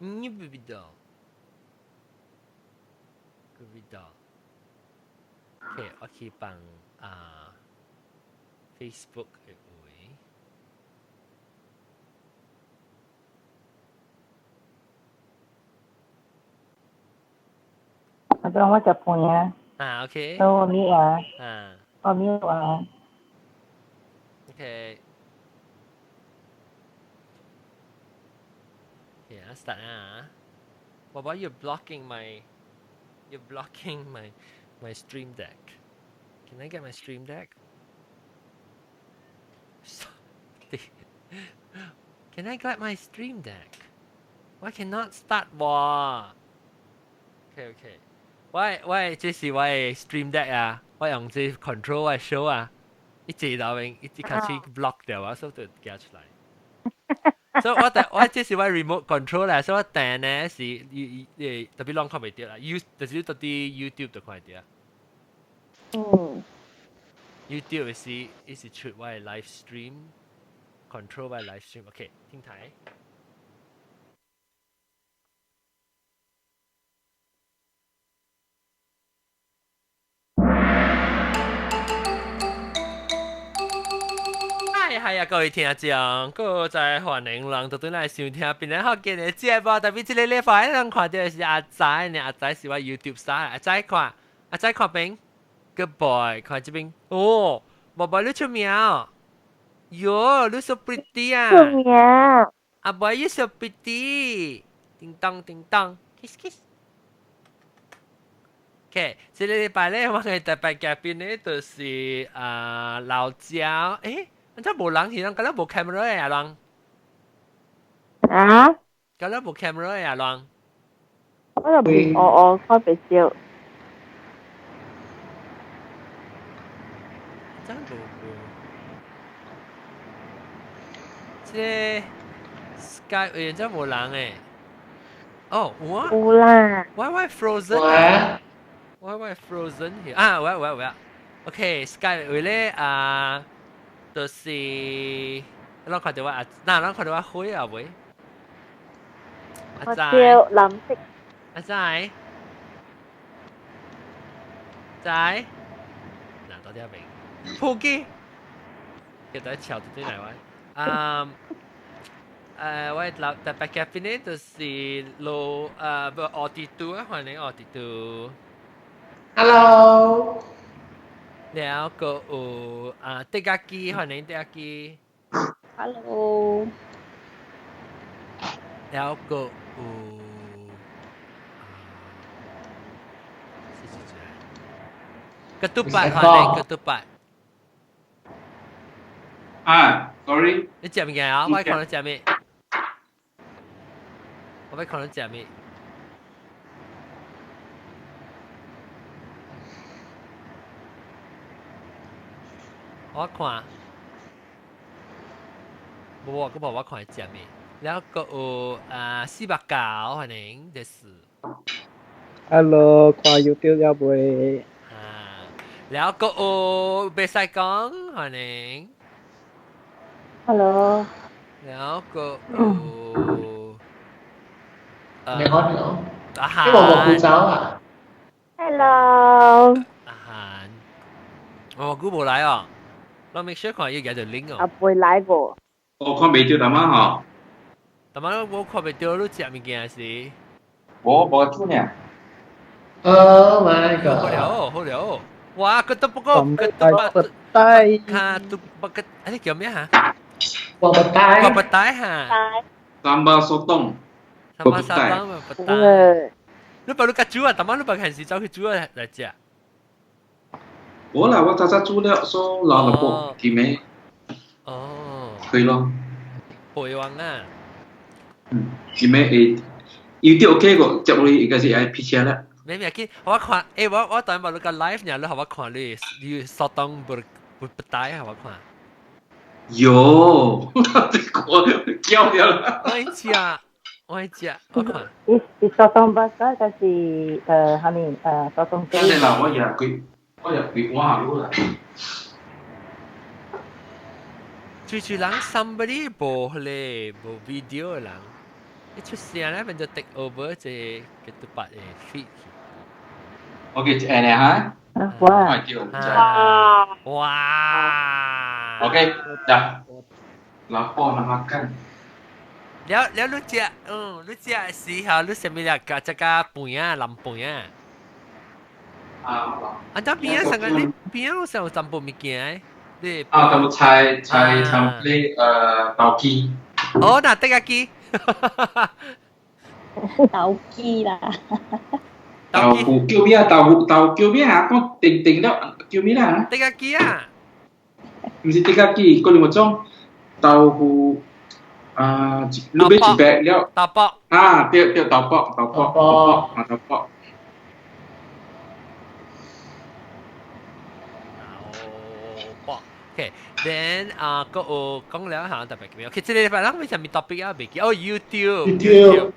你不知道，不知道。OK，我去放啊 Facebook 的位。啊，不然我食飯啊。啊，OK。我咪啊。啊。我咪啊。 OK。Okay, let's start ah. What you're blocking my Stream Deck. Can I get my Stream Deck? Can I get my Stream Deck? Why cannot start 喎？Okay. 我這是我的 Stream Deck 啊，我用這 control 我的 show 啊，一直到邊一直開始 block 掉啊，所以就寄出來。所以我第我這是我 remote control 啦，所以我訂呢是特別攏看袂著啦，You 就是到啲 YouTube 就看著。YouTube 是出我的 live stream control 我的 live stream。OK，聽睇。係啊，各位聽眾，各在歡迎人都轉來收聽邊個福建的節目，特別這個禮拜咱看到的是阿仔呢，阿仔是我 YouTube 上，阿仔看，阿仔看邊，Good boy，看這邊，哦，寶寶你出名，喲，你 so pretty 啊，出名，阿伯你 so pretty，叮當叮當，kiss kiss。OK，這個禮拜咧，我嘅特別嘉賓咧就是啊老焦，誒。這無人去，人敢若無 camera 的啊人。啊？敢若無 camera 的啊人。我就我看袂著。真無無。這 Skype 欸，這無人欸。哦，有啊。有啦。 Why frozen？Why frozen here？啊，喂喂喂。OK，Skype 為咧啊。就是，咱看著我阿，那咱看著我花啊未？阿仔，藍色。阿仔，仔，嗱到底未？破機，叫大家敲對來我。啊，我老特別嘉賓呢，就是羅不奧迪都啊，歡迎奧迪都。 Hello。了個有啊，德家基，歡迎德家基。 Hello。了個有啊，是是是。個嘟八，歡迎個嘟八。啊，sorry。你食物件啊？我愛看你食咩？我愛看你食咩？我看，無我，閣無我看伊食咩？了閣有啊四百九，可能就是。 Hello，看 YouTube 了未？啊，了閣有袂使講，可能。 Hello。了閣有。你好，你好。阿韓。你冇冇走啊？Hello。阿韓，我估無來哦。我 make sure 看伊舉著 link 哦。啊，袂來無？我看袂著淡仔吼。淡仔我看袂著，你食物件時。無無煮呢。Oh my god！好了好了，哇，個都不過個都不帶。卡都不個，哎，叫咩嚇？鍋不帶。鍋不帶嚇。Sambal sotong。 Sambal sotong 不帶。你把你家煮啊？淡仔你把平時走去煮啊來食。無啦，我早早煮了，所以老了不，甜咩？哦。對咯。背王啊。嗯，甜咩會？有啲 OK 個，接落去應該是愛脾氣啦。咩咩緊？我看，欸，我等下你個 live 呢，你予我看你你 sotong 不不不帶，予我看。有，這個叫掉了。我食，我食，我看。伊伊 sotong basah 還是啥物sotong？真係啦，我也幾，我也幾碗下啦。最最人 somebody 無彼個無 video 的人。一出聲咧，變就 take over 這個 ketupat 的 feed。 OK，按呢哈。哇！哇！哇！OK，dah. Lapar nak makan. 了了，你食，你食時候你啥物啦？加這個飯啊，淋飯啊。啊。啊，這邊啊，上個你邊啊，有淡薄物件你啊，淡薄菜菜菜你豆雞。哦，那得個雞。豆雞啦。豆腐叫咩啊？豆腐豆叫咩啊？講定定了叫咩啦？得個雞啊！毋是得個雞，嗰兩個種豆腐啊，你買一百了。豆卜。啊，對對，豆卜豆卜豆卜啊，豆卜。豆卜，OK，then 啊，個有講了下特別咩？OK，這個禮拜咱為啥物 topic 啊？未記哦，YouTube。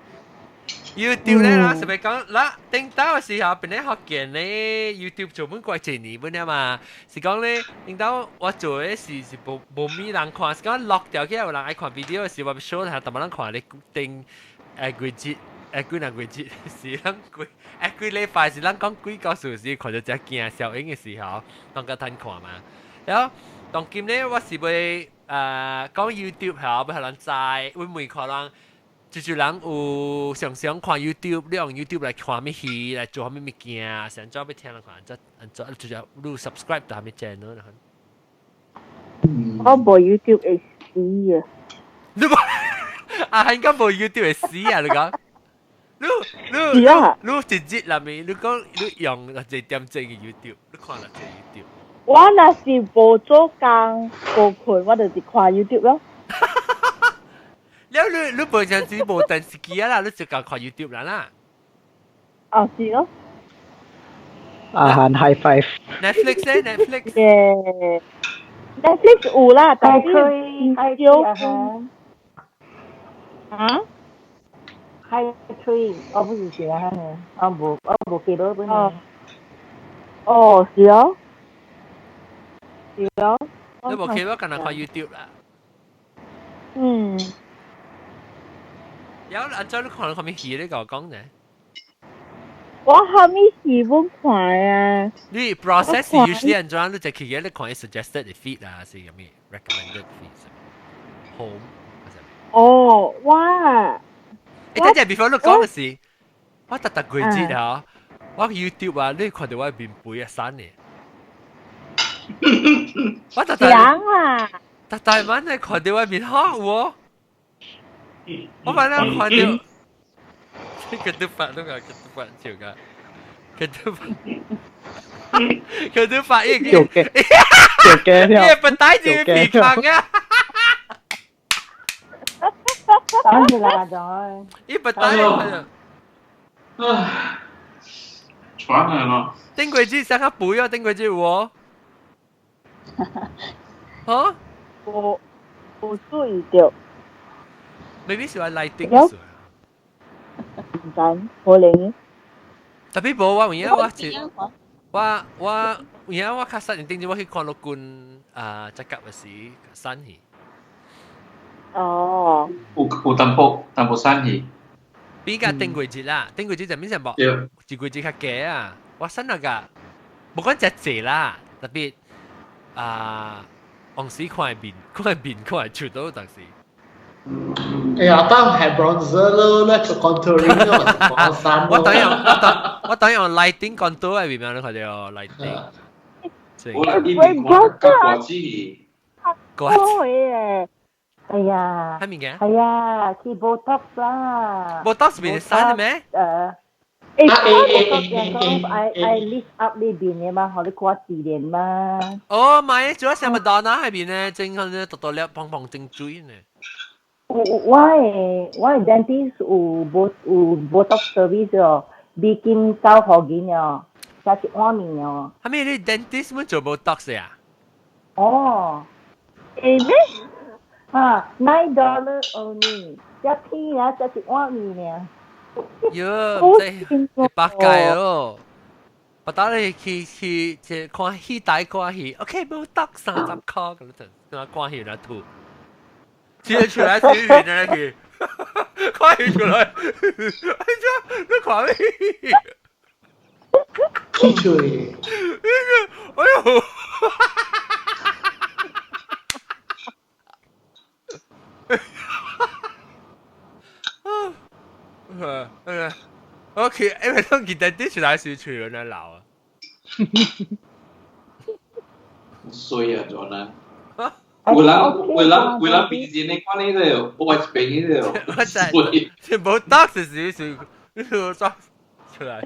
YouTube 咧啦，是咪講啦？頂到嘅時候，本來學見咧 YouTube 做本過一年本了嘛，是講咧頂到我做嘅是無無咩人看，是講落掉起來有人愛看 video 嘅時，我 show 下，淡薄人看咧頂幾節幾若幾節，是咱幾幾禮拜是咱講幾個數時看到只驚小影嘅時候，當個趁看嘛。然後當今咧，我是欲講 YouTube 嚇，欲予人知，阮每看人。就是人有常常看 YouTube，你用 YouTube 來看咩戲，來做啥物物件，想怎欲聽人看，怎怎就是你 subscribe 到啥物 channel 啦。我無 YouTube 會死啊！你無啊？應該無 YouTube 會死啊！你講，你你你一日內面，你講你用偌濟點鐘嘅 YouTube，你看偌濟 YouTube？我若是無做工無睏，我就是看 YouTube 咯。了你你本身是無電視機啊啦，你就講看 YouTube 啦啦。哦，是咯。啊，喊 high five。 Netflix 咧，Netflix。耶，Netflix 有啦，但是開啊？開吹，我不是是啊，我無我無記得本。哦，是哦，是哦。你無記得，干焦看 YouTube 啦。嗯。有按怎你看看啥物戲？你共我講呢？我啥物戲攏看啊？你 process usually 按怎？你就去你看 suggested feed 啊，是啥物 recommended feed home。哦，哇！欸，等陣 before 你講嘅是，我特特幾節啊，我 YouTube 啊，你看到我面背啊散嘅。我特特啊！特特晚你看到我面好喎。我反正看到，ketupat 都係 ketupat 笑㗎，ketupat ketupat 一條嘅條嘅條，不帶住鼻孔啊！當然啦，就伊不帶啊，喘嚟咯。頂過子上下背啊，頂過子喎。嚇？我有注意到。 maybe 是話 lighting 唔知，可能。特別無我有影我是我我有影我較細陣頂陣我去看陸軍啊，這甲嘅時散去。哦。有有淡薄淡薄散去。比較頂過節啦，頂過節就免成無，一個節較低啊。我散那個，無講食濟啦，特別啊，往時看面，看面看出到當時。哎呀，當係 bronzer 咯，咧做 contouring 咯，講衫我等用我等我等用 lighting contour 喺邊你看到 lighting。我來呢邊看個子。果子。哎呀。係咪嘅？係啊，去 Botox 啦。 Botox 變生嘅咩？誒。誒，我愛愛 lift up 呢邊嘅嘛，予你看自然嘛。哦，唔係，做咗成 Madonna 喺邊咧，正可能獨獨粒砰砰正水呢。我的我的 dentist 有無有 Botox service 哦，美金9箍銀哦，加一碗麵哦。係咪你 dentist 們做 Botox 啊？哦，會咩？啊，$9 only，只天啊，只一碗麵爾。喲，唔知一百屆咯。我當你去去去看戲台看戲，OK，Botox 30箍，咁就咁看戲來吐。接出來是遠的去，看出來，哎呀，你看咩？起出來，哎呦！OK，因為當記得啲出來是吹人老啊。衰啊，做啦！有人有人有人平時你看你個，我一邊那個，我真全部打是是是，你抓出來。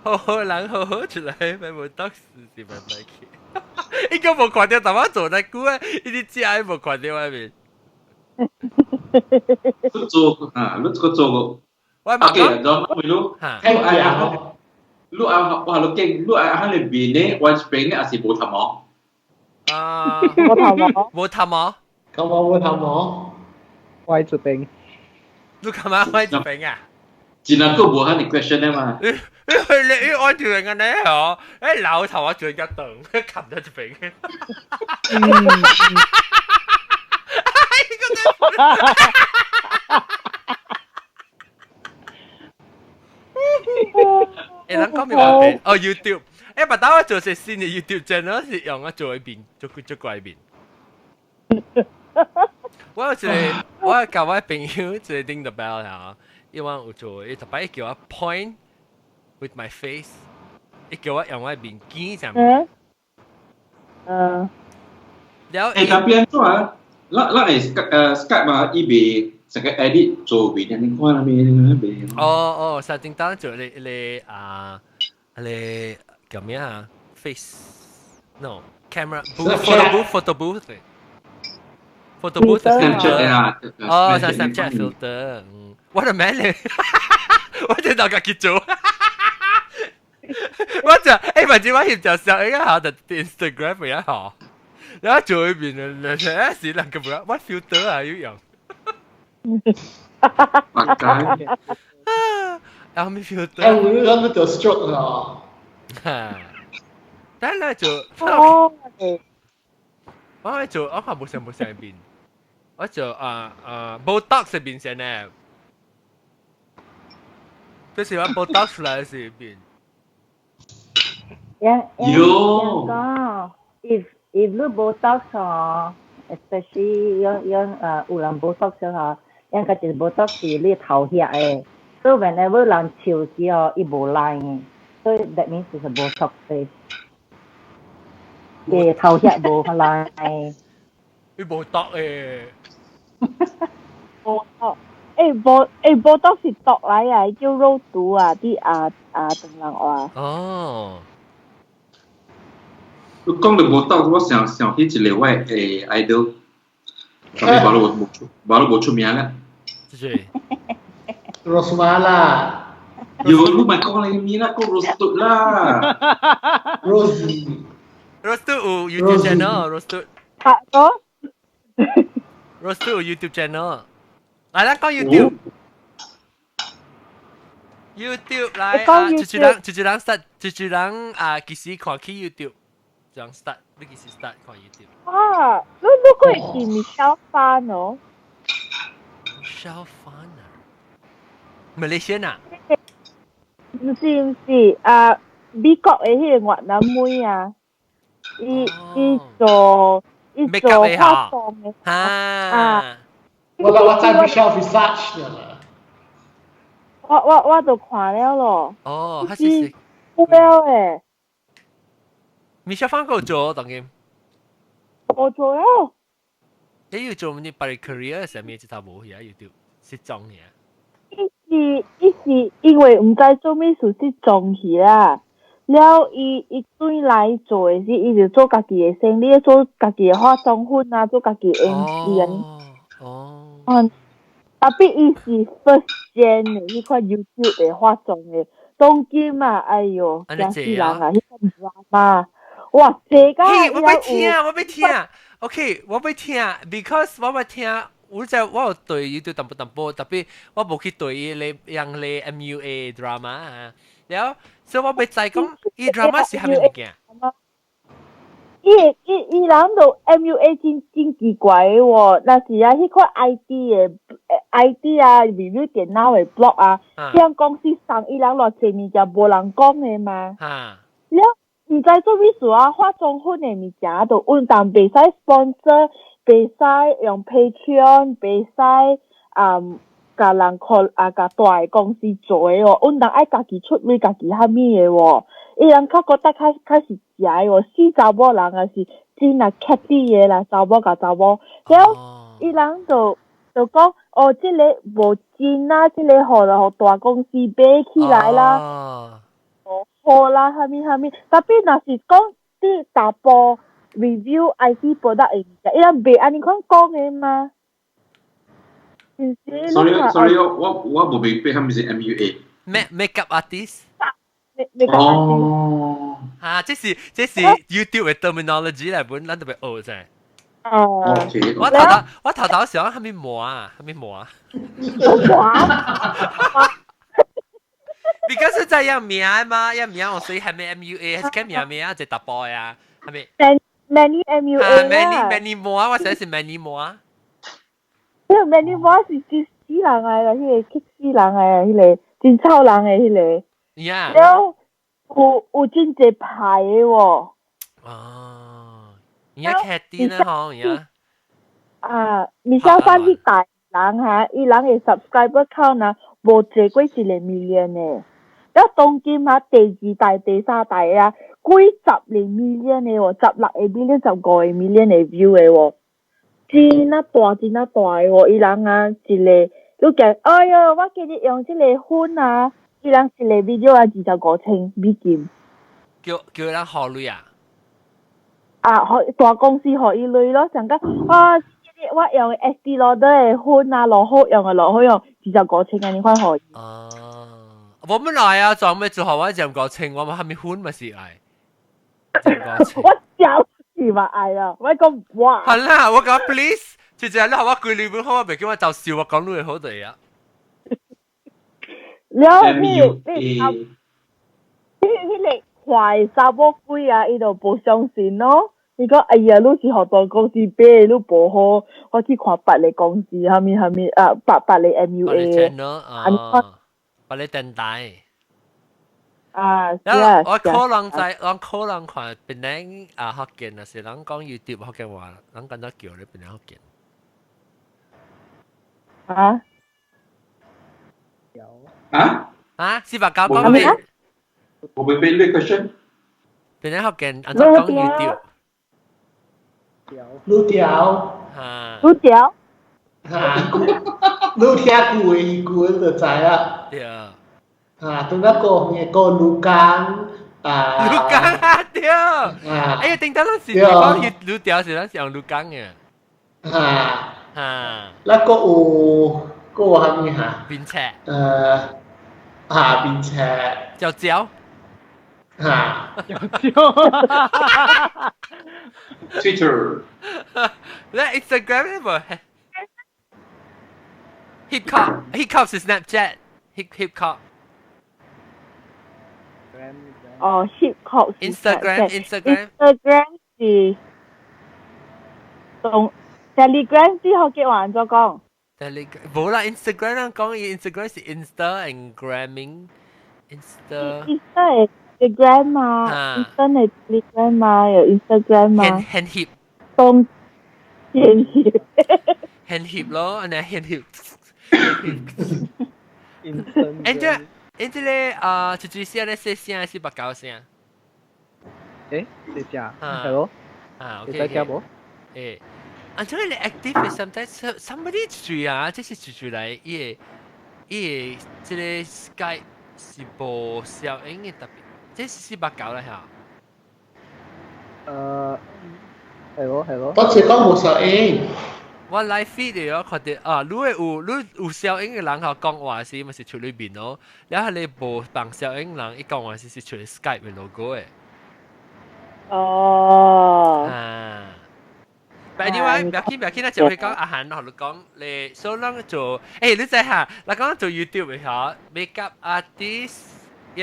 好好人好好出來，咪無打死是咪咪去？應該無看到，淡仔做那久啊，伊啲食的無看到外面。你做啊？你個做個？我嘛講，做乜你？你愛啊？你愛哇？你見你愛喺裏邊呢？我邊呢？還是無頭毛？啊！無頭毛，無頭毛。咁我無頭毛，我這邊。你幹嘛我這邊啊？真係個無喺你 question 啊嘛？你你我這邊嘅呢？嗬，誒老頭我轉個凳，冚咗這邊。誒，人講咩話？哦，YouTube。誒，不打我做隻新的 YouTube channel 是用我做一邊，做做怪面。我有一個，我教我朋友一個 ding the bell 嚇，伊話有做，伊特擺叫我 point with my face，伊叫我用我面鏡上面。嗯。了。誒，特別做啊，咱咱會Skype 嘛，伊袂成個 edit 做面，你看啦面，你哦哦，實正當做你你啊，你叫咩啊？Face no camera booth photo booth photo booth photo booth Snapchat 啊，哦，就 Snapchat filter，嗯，我的咩咧？我就當家己做，我就誒，反正我翕就相，應該好就 Instagram 也好，然後做一邊咧，咧是兩個不，我 filter 啊要用。白解。然後咩 filter？誒，我諗到 stroke 啊。但係就，我做我看無上無上邊，我做啊啊 Botox 是邊先呢？就是話 Botox 出來是邊。有。If 你 Botox 哦，especially 用用啊有人 Botox 嗬，因個就是 Botox 是你頭遐的，所以 whenever 人笑時哦，伊無 line 的，所以 that means it's a Botox face。嘅頭遐無 line。伊無毒誒。無毒，誒無誒無毒是毒來啊，叫肉毒啊，啲啊啊東人話。哦。你講到無毒，我想想起一個我的 idol，特別無路無出，無路無出名啦。是誰？Rosmala。有，你咪講你面啦，講 Rostud 啦。 Rosie。 Rostud 有 YouTube channel，Rostud。啊，哦。 Rostud 有 YouTube channel。來，咱講 YouTube。YouTube 來啊，一一人一一人 start，一一人啊，幾時看起 YouTube？這樣 start，你幾時 start 看 YouTube？啊，你你會記 Michelle Phan 哦？Michelle Phan 啊？Malaysian 啊？毋是毋是啊，美國的彼個越南妹啊，伊伊做伊做化妝的啊。我我知 Michelle Visage 啦。我我我就看了咯。哦，他是是。有了誒。 Michelle Phan 有做當今。我做了。你要做你巴 career 上面這頭無去啊？YouTube 失蹤嘅。伊是伊是因為毋知做咩事失蹤去啦。了伊伊轉來做的是，伊就做家己的生意，做家己的化妝品啊，做家己的 MC 啊。哦。嗯，特別伊是 first gen 的彼款 YouTube 的化妝的，當今啊，哎喲，驚死人啊！彼款 drama，哇，這個我欲聽，我欲聽，OK，我欲聽，because 我欲聽，我就我有對 YouTube 淡薄淡薄，特別我無去對伊咧用咧 MUA drama 啊。了，所以我袂知講伊 drama 是蝦米物件。伊伊伊人都 MUA 真真奇怪的喎，若是啊，彼款 IT 的 IT 啊，review 電腦的 blog 啊，像公司送伊人偌濟物件無人講的嘛。了毋知做咩事啊，化妝粉的物件都穩當袂使 sponsor，袂使用 Patreon，袂使啊，共人 call 啊，共大的公司做的哦，阮人愛家己出錢，家己啥物的喎。伊人較覺得較較是食的喎，死查某人也是真啊客氣的啦，查某共查某。了，伊人就就講哦，這个無真啊，這个予予大公司買起來啦，哦好啦，啥物啥物。Tapi 若是講佇查埔 review IT product 的物件，伊人袂按呢款講的嘛。 Sorry sorry，我我無明白啥物是 MUA。 Make makeup artist。哦。嚇，這是這是 YouTube 的 terminology 來本，咱特別學啫。哦。 OK。我頭頭我頭頭想啥物模啊，啥物模啊？模。 Because 是這樣名嘛，樣名我所以係咪 MUA，係名名啊，就查埔啊，係咪？Many MUA。 Many many 模啊，我寫是 many 模啊。那個 Many 模是真死人來啦，彼個激死人來，彼個真臭人的彼個。 了有有真濟派的喎。哦，而家劇啲啦嗬，而家。啊，你像翻去大人哈，伊人的 subscriber count 啊，無濟過一個 million 的。了當今啊，第二代、第三代啊，幾十個 million 的喎，16個 million、15個 million 的 view 的喎，真啊大，真啊大的喎！伊人啊，一個你講，哎喲，我今日用這個粉啊，伊人一個 video 啊，25,000美金。叫叫人予鐳啊？啊，予大公司予伊鐳咯，上講啊，我用 Estee Lauder 的粉啊，偌好用啊，偌好用，二十五千按呢款予伊。哦，我們來啊，做咩做予我25,000，我嘛蝦米粉嘛是愛。我笑死嘛愛啊！我講哇。係啦，我講 please，就這你予我幾鐳本好，我袂叫我就笑我講你好對啊。了，你你啊，彼彼个壞查某鬼啊，伊就無相信咯。伊講哎呀，你是予大公司買，你無好，我去看別个公司，啥物啥物啊，別別个 MUA。啊，別個電台。啊，我可能在，我可能看檳城啊福建，若是人講 YouTube 福建話，人敢若叫你檳城福建。啊？啊？啊？四百九講咩？我會俾你 question。檳城福建，按怎講 YouTube？愈條。嚇。愈條。嚇！你聽舊的舊就知啊。對啊。啊，當那個個鹿港啊。鹿港啊，對。啊。哎呀，頂當咱是講愈條是咱是用鹿港嘅。啊。啊。那個有個有啥物哈？邊車。嚇邊車。椒椒。嚇。椒椒。 Twitter。你 Instagram 咧無？Hip hop hip hop 是 Snapchat，hip hip hop。哦，hip hop Instagram Instagram Instagram 是同 Telegram 之後嘅話怎講？Telegram 無啦，Instagram 人講 Instagram 是 Insta and Gramming，Insta。 Insta 係 Telegram 嘛，Insta 係 Telegram 嘛，有 Instagram 嘛。很很 hip。當很 hip。很 hip 咯，按呢很 hip。誒這。誒，這個啊，一句聲咧，細聲還是目狗聲？誒，細聲，係咯。啊，OK。會使聽無？誒，啊，這個你 active sometimes somebody 住啊，這是住住來，伊個伊個這個 Skype 是無消音的特別，這是四百九啦嚇。係咯係咯。我是講無消音。我 live feed 的我看到啊，你會有你有消音的人吼講話時，嘛是出裏面咯。然後你無放消音人，伊講話時是出 Skype 的 logo 的。哦。啊。But anyway，唔要緊唔要緊，咱就會講阿韓，予你講你，所以咱做，你知下，咱講做 YouTube 的嗬，makeup artist，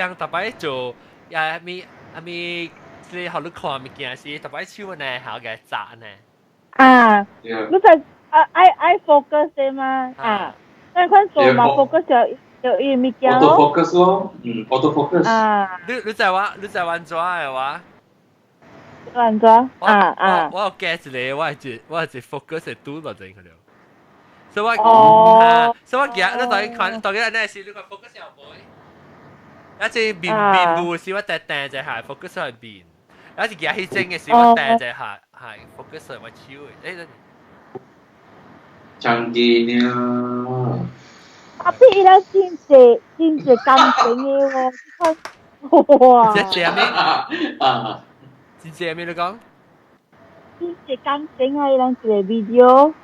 樣特擺做呀咪啊咪，你學你看物件時，特擺手呢，好嘅砸呢。啊，你就啊愛愛 focus 的嘛，啊，那款做嘛 focus 就就伊物件咯。auto focus 咯，嗯，auto focus。啊，你你知我你知玩怎的話？按怎？啊啊！我有 get 一個，我係一 focus 係拄落陣去了。所以我啊，所以我今日你當看，當佢那時你看 focus 又無，一隻面面部時我掟掟一下 focus 係面，一隻舉起正嘅時我掟一下係 focus 係我手嘅，誒。長期呢？啊！比伊拉真濟真濟感情的喎，哇！這這咩？啊！真濟咩你講？真濟感情啊！伊人一個 video。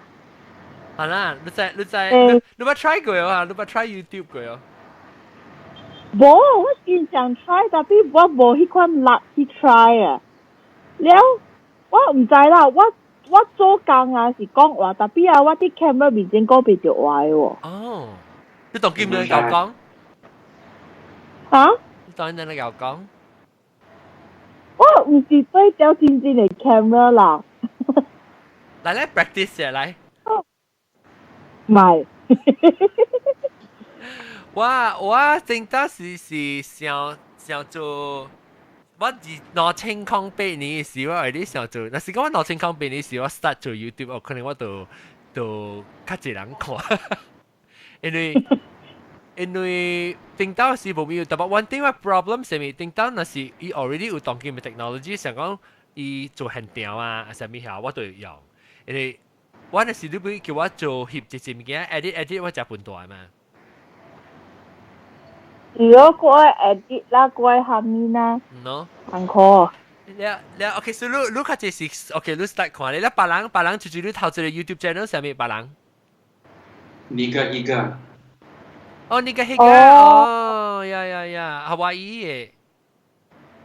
好啦，你在你在你你捌 try 過啊？你捌 try YouTube 過哦？無，我經常 try，但係我無彼款力去 try 啊。了，我毋知啦，我做工啊是講話，但係啊，我佇 camera 面前講袂著話的喎。哦，你當今你夠講？啊？你當今你夠講？我毋是對著真正的 camera 啦。來來 practice 下來。唔係。我正當時是想想做，我自2008年時，我係啲想做，若是講我2008年時，我 start 做 YouTube，我可能我就就較濟人看，因為頂當時無咩，特別 one thing 我 problem 啥物，頂當若是伊 already 有當今的 technology，想講伊做現場啊，啥物遐我都會用，因為我若是你欲叫我做翕一隻物件 edit edit 我誠笨大嘛。如果我 edit 啦，我蝦米啦，喏，辛苦。了了，OK，所以你你較濟是 OK，你 start 看你咧，別人別人就是你頭一個 YouTube channel 啥物別人？你個一個。哦，你個彼個哦，呀呀呀，夏威夷的。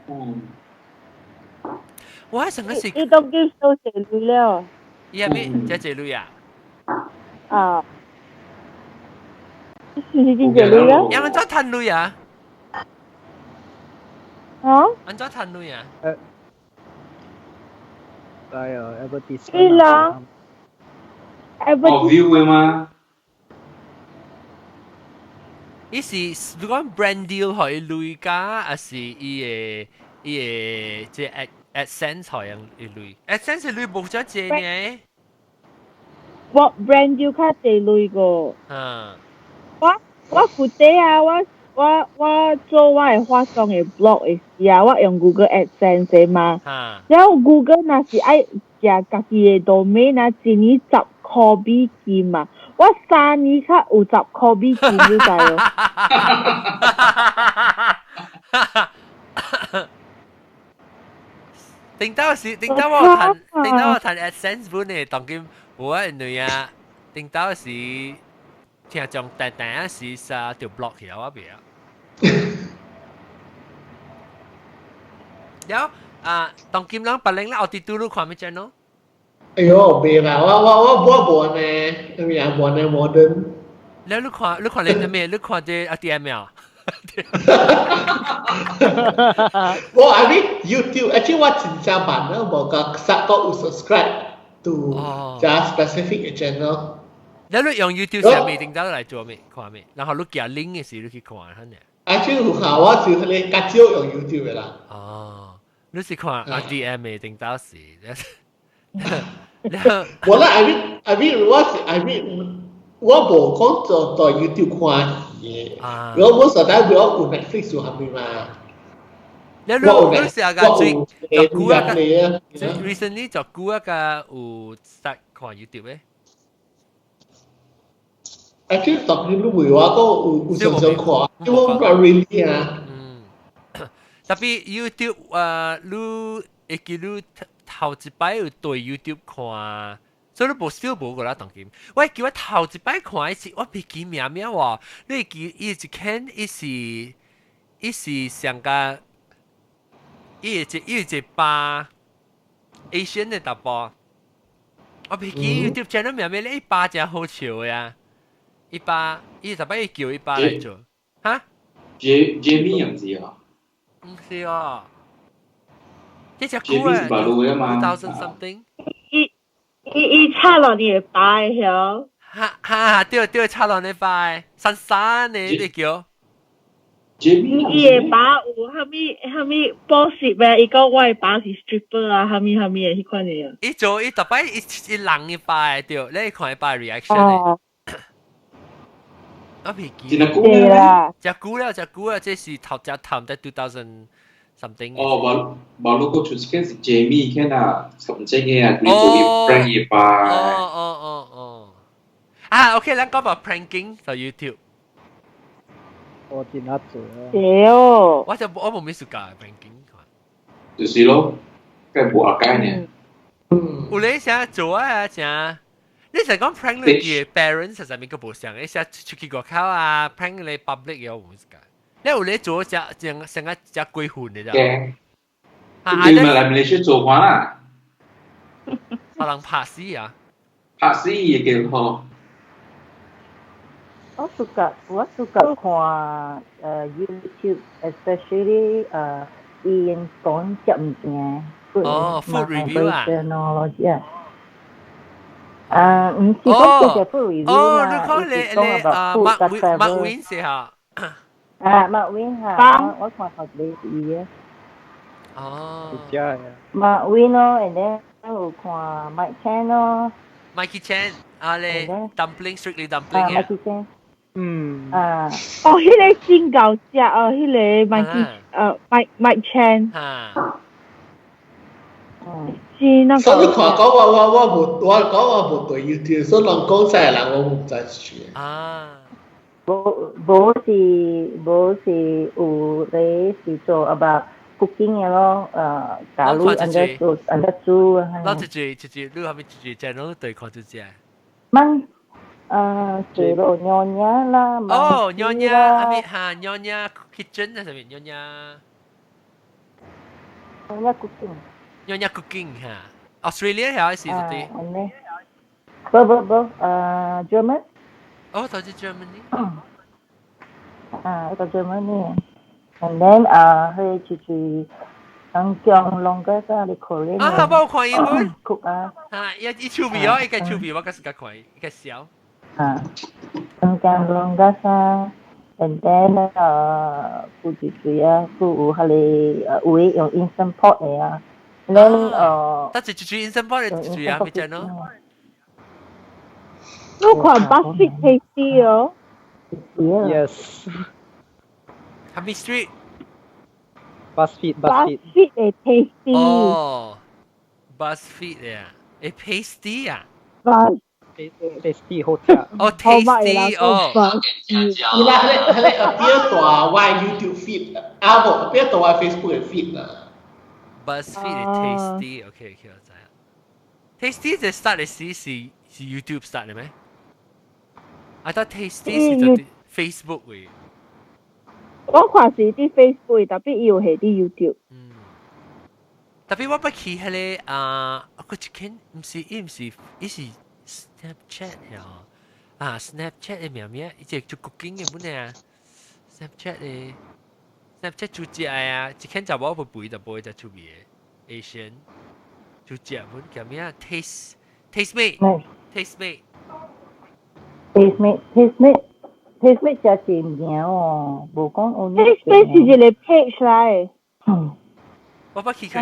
嗯。我上個是。伊都叫收濟鐳了。伊係咩？這濟鐳啊？啊。是是真濟鐳啊？有按怎趁鐳啊？啊？按怎趁鐳啊？哎呀，advertisement。是啦。哦，view 的嗎？伊是你講 brand deal 予伊鐳㗎，還是伊的這 AdSense 予人伊鐳？AdSense 鐳無遮濟呢？我 brand deal 較濟鐳個。嗯。我舊底啊，我做我的化妝的 blog 的時啊，我用 Google AdSense 的嘛。然後 Google 若是愛食家己的 domain 啊，一年10箍美金嘛。我3年較有10箍美金，你知無？頂到是頂到我趁頂到我趁 AdSense 本的當今無啊，因為啊，頂到是聽講單單是啥就 block 起來我袂啊。了啊，當今人別人啦，奧迪拄你看咩 channel？哎喲，袂啦，我無呢，咩啊，無呢 modern。了你看你看你咩？你看這阿 D M 啊？我 I mean YouTube actually 我真正慢啦，無個實個有 subscribe to 這 specific channel。了你用 YouTube 上面頂到來做咩？看咩？然後你寄 link 的時，你去看下呢？ Actually 有下，我就彼個較少用 YouTube 的啦。哦，你是看阿 D M 的頂到時。無啦，I mean 我是 I mean 我無講做在 YouTube 看戲的，我冇實在我有 Netflix 有蝦米嘛。你你你是個最就久啊個，recently 就久啊個有 start 看 YouTube 的。 Actually，當然你問我講有常常看，因為我唔 really 啊。嗯，特別 YouTube 啊，你會記你頭一擺有對 YouTube 看，所以你無少無過啦當今。我記我頭一擺看一次，我袂記名名喎。你會記伊一間伊是伊是上個伊一巴 Asian 的查埔，我袂記 YouTube channel 名名咧，伊巴誠好笑的啊！伊巴伊逐擺伊叫伊巴來做，哈？ Jamie 又唔知啊。唔是哦，這隻久啊，Jamie 是馬路嘅嘛，2000 something。伊伊伊插落你的擺曉。哈哈，對對，插落你擺，散散的你叫。 Jamie 伊的爸有啥物啥物補習咩？伊講我的爸是 stripper 啊，啥物啥物的彼款的啊。伊做伊逐擺伊伊人伊擺對，你看伊擺 reaction 的。我未記。真係久對啦。真久了，真久了，這是頭隻頭在 2000 something。哦，無無，如果出間是 Jamie 看啊，從這個啊，佢做伊 prank 伊擺。哦哦哦哦。啊，OK，咱講到 pranking 就 YouTube。我真係做啊。對哦。我就我冇咩事教 pranking。就是咯，梗係無阿解呢。有你想做啊，正。你成講 prank 你嘅 parents 實在咪個無相，你寫出去外口啊，prank 你 public 嘅我唔識解。你有你做只成成個只鬼魂嘅咋？驚。你咪來馬來西亞做過啦？可能拍死啊！拍死也幾好。我 suka 看 YouTube，especially 伊用講食物件。哦，food review 啊。啊，唔是講食 food review 哦，你講你你啊，Mark Mark Win 是嚇。啊，Mark Win 嚇，我看頭一個伊嘅。哦。 Mark Win 咯，and then 有看 Mike Chan 咯。 Mikey Chan 啊咧，dumpling strictly dumpling 啊，Mikey Chan。嗯。啊。哦，彼個真𠢕食哦，彼個 Mikey Mike Chan。嚇。是那個。所以你看講我我我無我講我無對 YouTube，所以人講啥人我唔知是。啊。無無是無是有咧是做 about cooking 嘅咯，假如按照做按照煮。攞一隻一隻，你後面一隻 channel 對看一隻。蚊做咯 nyonya 啦。哦，nyonya，阿咪哈 nyonya kitchen 啊，啥物 nyonya。 nyonya cooking。 nyonya cooking 哈，Australia 係是啲。不不不，German。哦，就係 Germany。啊，個 Germany。And then 去就是人講龍個啥哩 Korean。啊，我看伊本。 cook 啊。啊，伊伊手味哦，伊個手味我較時間看，伊個笑。啊，人講龍個啥，and then 有一堆啊，佢有彼個有的用 Instant Pot 的啊，and then 但是一堆 Instant Pot 的一堆啊，咪真咯。你看 BuzzFeed Tasty 哦。 Yes。 Happy Street。 BuzzFeed BuzzFeed。 BuzzFeed 的 Tasty。哦，BuzzFeed 啊，會 Tasty 啊。 Buzz。 Tasty 好食。哦，Tasty 哦。伊拉彼個彼個變大我 YouTube feed，啊無變大我 Facebook 的 feed 啦。 BuzzFeed 的 Tasty，OK OK 我知。Tasty 這 start 的時是是 YouTube start 的咩？I thought Tasty 是做 Facebook 嘅。我看是佇 Facebook，特別伊有下佇 YouTube。嗯。特別我捌去彼個啊，個一間毋是伊毋是伊是 Snapchat 呀，啊 Snapchat 的名名，伊隻做 cooking 的本啊，Snapchat 的 Snapchat 煮食啊，一間查某不肥就無只出味的 Asian 煮食本叫咩啊？Taste Taste Mate Taste Mate Taste Mate Taste Mate Taste Mate 食是物件哦，無講有。 Taste Mate 是一個 page 來。嗯。我捌去過。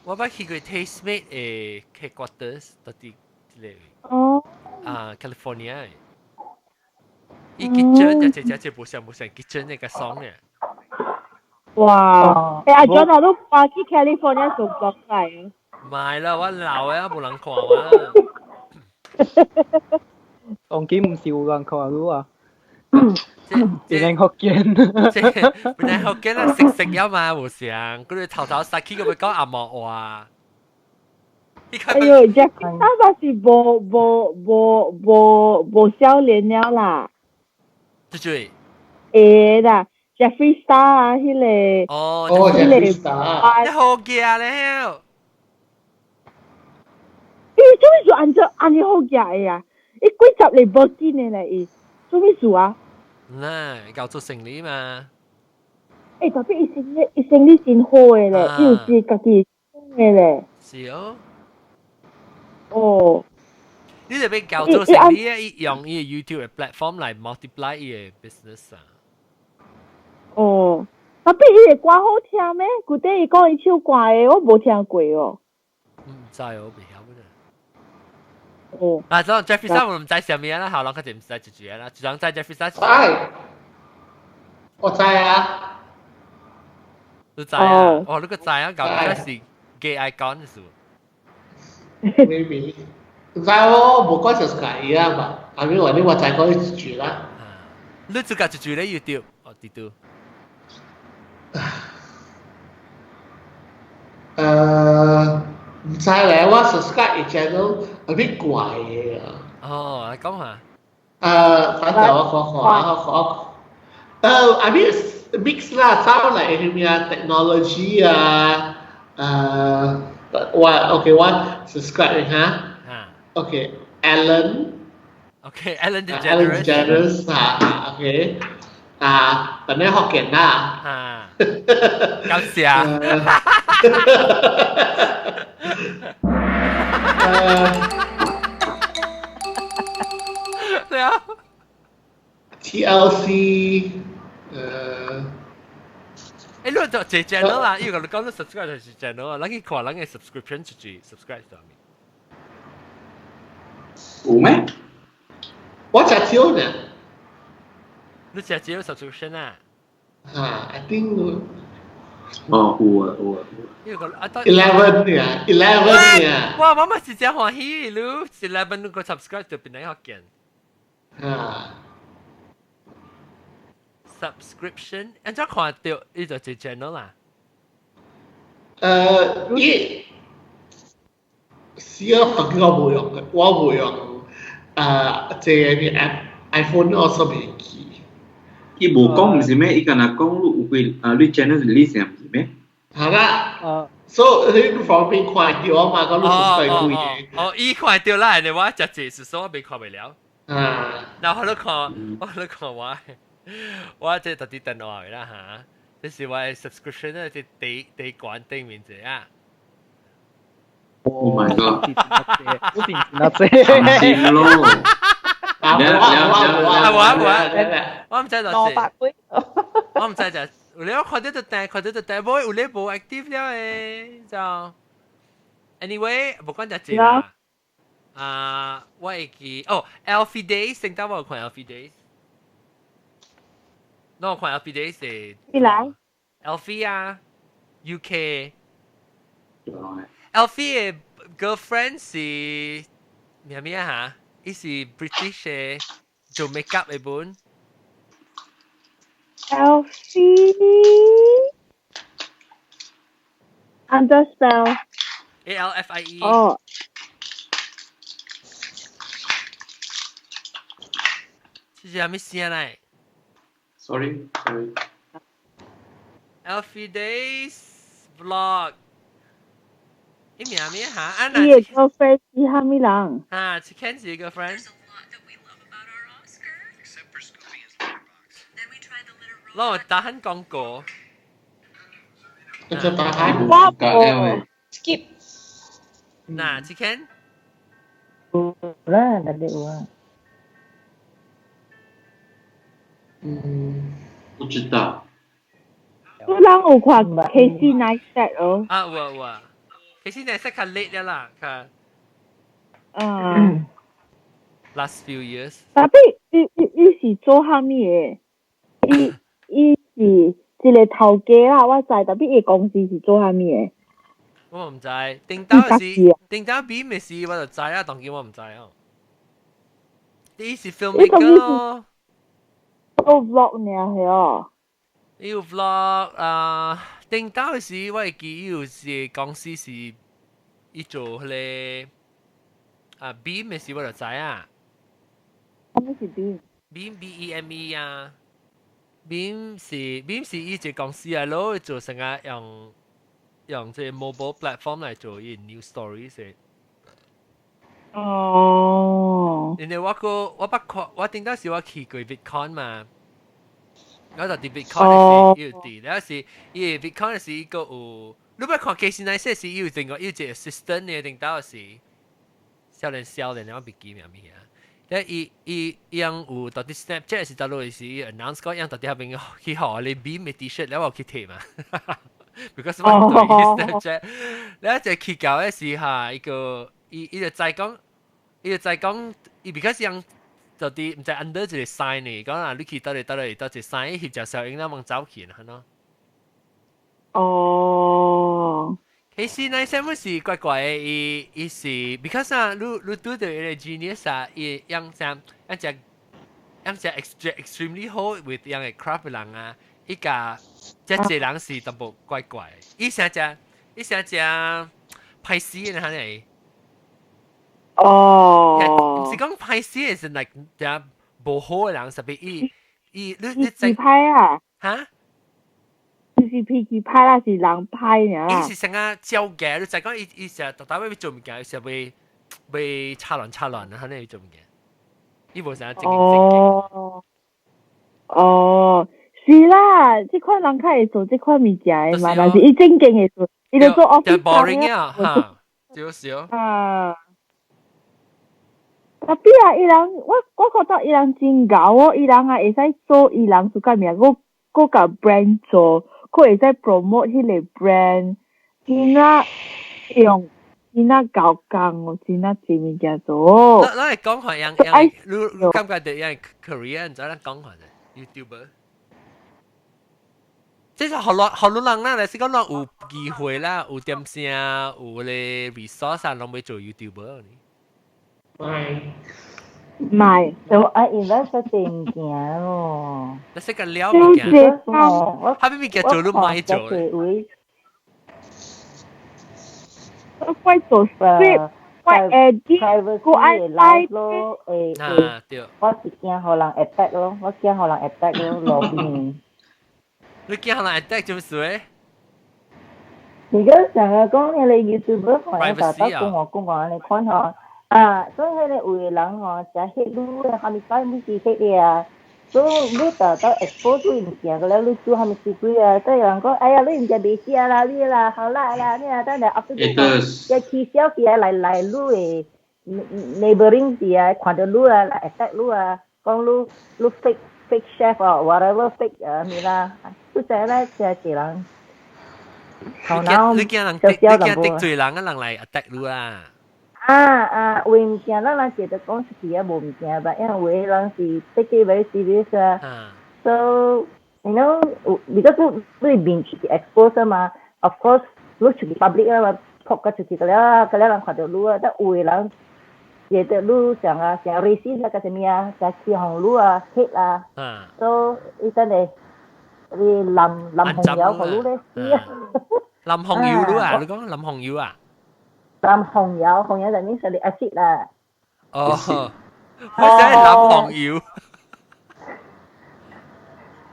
我捌去過 Taste Mate 的 headquarters，到佇這個。哦。啊，California。伊 kitchen 就只只無像無像 kitchen 那個爽嘅。哇！欸，阿 John 啊，你搬去 California 做工來？唔係啦，我老啊，無人看我。當今毋是有人看你啊？變成福建，變成福建啦，食食了嘛無相，佢哋頭頭殺起個咪講阿毛話。哎呦，Jackie 他嘛是無無無無無少年了啦。對對。會啦，Jeffree Star 啊，彼個。哦，哦，Jeffree Star。你好驚咧！伊做咩事按照按呢好驚的啊？伊幾十年無見的咧，伊做咩事啊？嗱，教做生理嘛。欸，特別伊生理真好的咧，伊有是家己的咧。是哦。哦。你就欲教做生理，伊用伊 YouTube 的 platform 來 multiply 伊的 business 啊。哦，特別伊的歌好聽咩？舊底伊講伊唱歌的，我無聽過哦。唔知我袂曉呢。哦。啊，所以 Jeffree Star 我唔知啥物啦，後來佢就唔知一句啦，就講知 Jeffree Star。知，我知啊。你知啊？哦，你個知啊？搞到是 gay icon 是？ Maybe。唔知我無講就是介意啊嘛，後面話你我知講一句啦。你自家一句咧 YouTube，哦，啲都。唔知咧，我 subscribe channel 有啲怪嘅啊。哦，你講下。反正我看看我看，I mean mix 啦，sound like 咩啊 technology 啊，我 OK 我 subscribe 哈。OK Ellen。 OK Ellen DeGeneres。 Ellen DeGeneres 啊，OK 啊，本來學緊啦。啊。感謝。對啊。 TLC，欸，你就一 channel 啦，因為你講你 subscribe 就是 channel 啊，咱去看人嘅 subscription 就是 subscribe 上面。有咩？我食少呢。你食少 subscription 啊？啊，I think。哦，有啊，有啊。 11 呀，11 呀。哇，我嘛是真歡喜，你11個 subscribe 就變嚟學見。啊。 Subscription，按怎看到伊就一 channel 啦。伊是啊，反正我無用，我無用。這個 app iPhone 我所未記。伊無講毋是咩？伊敢若講你有幾啊？你 channel 是 list 毋是咩？係啦。所以你方便看到嘛？講你 subscribe 幾個？哦，伊看到啦，你我食濟是所以我未看袂了。啊。然後我看，我咧看我，我這特啲電話啦嚇，這是我的 subscription 咧，這地地管頂面這啊。 Oh my god！我定那這，慘咯！啊，我我我唔知就蘿蔔龜，我唔知就有咧看到就訂，看到就訂，無有咧無 active 了誒，就 anyway 無管就這啦。啊，我會記哦，Alfie Days，聖誕我有看 Alfie Days，我有看 Alfie Days 是。你來？Alfie 啊，UK。Alfie 的 girlfriend 是咩咩嚇？伊是 British 的做 makeup 的本。 Alfie underspell A L F I E。哦。這是啥物聲來？Sorry, sorry. Alfie Days vlog。伊名咩嚇？啊，伊的 girlfriend 是啥物人？啊，是 Kenzie 的 girlfriend。攞打很廣告。就打開。我無。 Skip。嗱，是 Ken。有啦，特別有啊。嗯，不知道。有人有看 Casey Neistat 哦。啊，有啊有啊。Casey Neistat 較 late 了啦，較。嗯。 Last few years。特別伊是做啥物的？伊是一個頭家啦，我知，特別伊公司是做啥物的？我唔知，頂頭是頂頭比咩事我就知啊，當今我唔知哦。伊是 filmmaker 咯。做 vlog 爾係哦。伊有 vlog 啊，頂頭時我會記伊有一個公司是伊做彼個啊 Beam 的時我就知啊。啥物是 Beam？ Beam B E M E 啊。Beam 是伊一個公司啊，攞做成個用這個 mobile platform 來做伊 news stories 的。哦。因為我個我捌看，我頂當時我去過 VidCon 嘛。我就佇 Bitcoin 是有佇，了是伊 Bitcoin 是一個有，你欲看 Casey Neistat 是有定個有一個 assistant 嘅，定到是少年少年，我袂記名物啊。咧伊伊伊樣有到底 Snapchat 是倒落是 announce 講，樣到底遐邊去予你 Beam 的 T-shirt，了我去摕嘛。because 我對 Snapchat，了就去搞的是哈一個伊伊就知講，伊就知講，伊 because 樣到底毋知 under 一個 sign 呢，講啊你去倒嚟倒嚟倒一個 sign，翕隻小影咱往走去啦，喏。哦。其實那什麼是怪怪的，伊伊是 because 啊，你你拄著伊個 genius 啊，伊樣像樣只樣只 extremely 好 with 樣個 craft 的人啊，伊甲這濟人是淡薄怪怪，伊成只伊成只歹死的哈呢？哦。毋是講歹死的是 like 只無好的人，特別伊伊你你知歹啊？哈？就是脾氣歹啦，是人歹爾啦。伊是成個招嘅，你就講伊伊成日特特欲做物件，伊成袂袂插亂插亂啊，肯定做物件。伊無啥正經正經。哦，哦，是啦，這款人較會做這款物件的嘛，但是伊正經會做，伊就做 office boring 啊，哈，就是哦。啊。Tapi 啊，伊人我我覺得伊人真𠢕哦，伊人啊會使做伊人自家名，閣閣共 brand 做。閣會使 promote 彼個 brand，真啊用真啊𠢕工哦，真啊濟物件做。咱會講法樣樣，你你感覺著樣 Korean 知咱講法的 YouTuber？這是予予予人啦，就是講咱有機會啦，有點聲，有咧 resource 啊，攏欲做 YouTuber 呢。係。唔係，就愛 invest 濟物件哦。你識個了物件，哈物物件做你莫做咧。我愛做 script，我 edit，我愛 live 咯，誒，啊對。我是驚予人 attack 咯，我驚予人 attack 咯，路邊。你驚予人 attack 做咩事咧？而家成日講你 YouTuber 看大家講我講講你看吼。啊，所以彼個有的人吼，誠彼你的，啥物擺物是彼個啊，所以你豆豆 expose 你物件，個了你做啥物事鬼啊？所以人講，哎呀，你毋食袂食啦，你啦，好啦啦，你啊，等下後尾就起笑起來來來你的 neighboring 時啊，看著你啊，來 attack 你啊，講你你 fake fake chef 啊，whatever fake 啊，物啦，你知咧，誠濟人。你驚人你驚得罪人啊，人來 attack 你啊？啊啊，有物件，咱人覺得講出去也無物件吧，因為有的人是 take it very serious 啊。So because 你面出去 expose 嘛，of course 你出去 public 啊嘛，撲個出去個了，個了人看著你啊，但有的人覺得你像啊，像 racist 啊，個啥物啊，像起哄你啊，hate 啊。So 伊真係你淋淋紅油予你咧死啊！淋紅油你啊？你講淋紅油啊？淋紅油，紅油就 means 你 acid 啦。哦，我想淋紅油。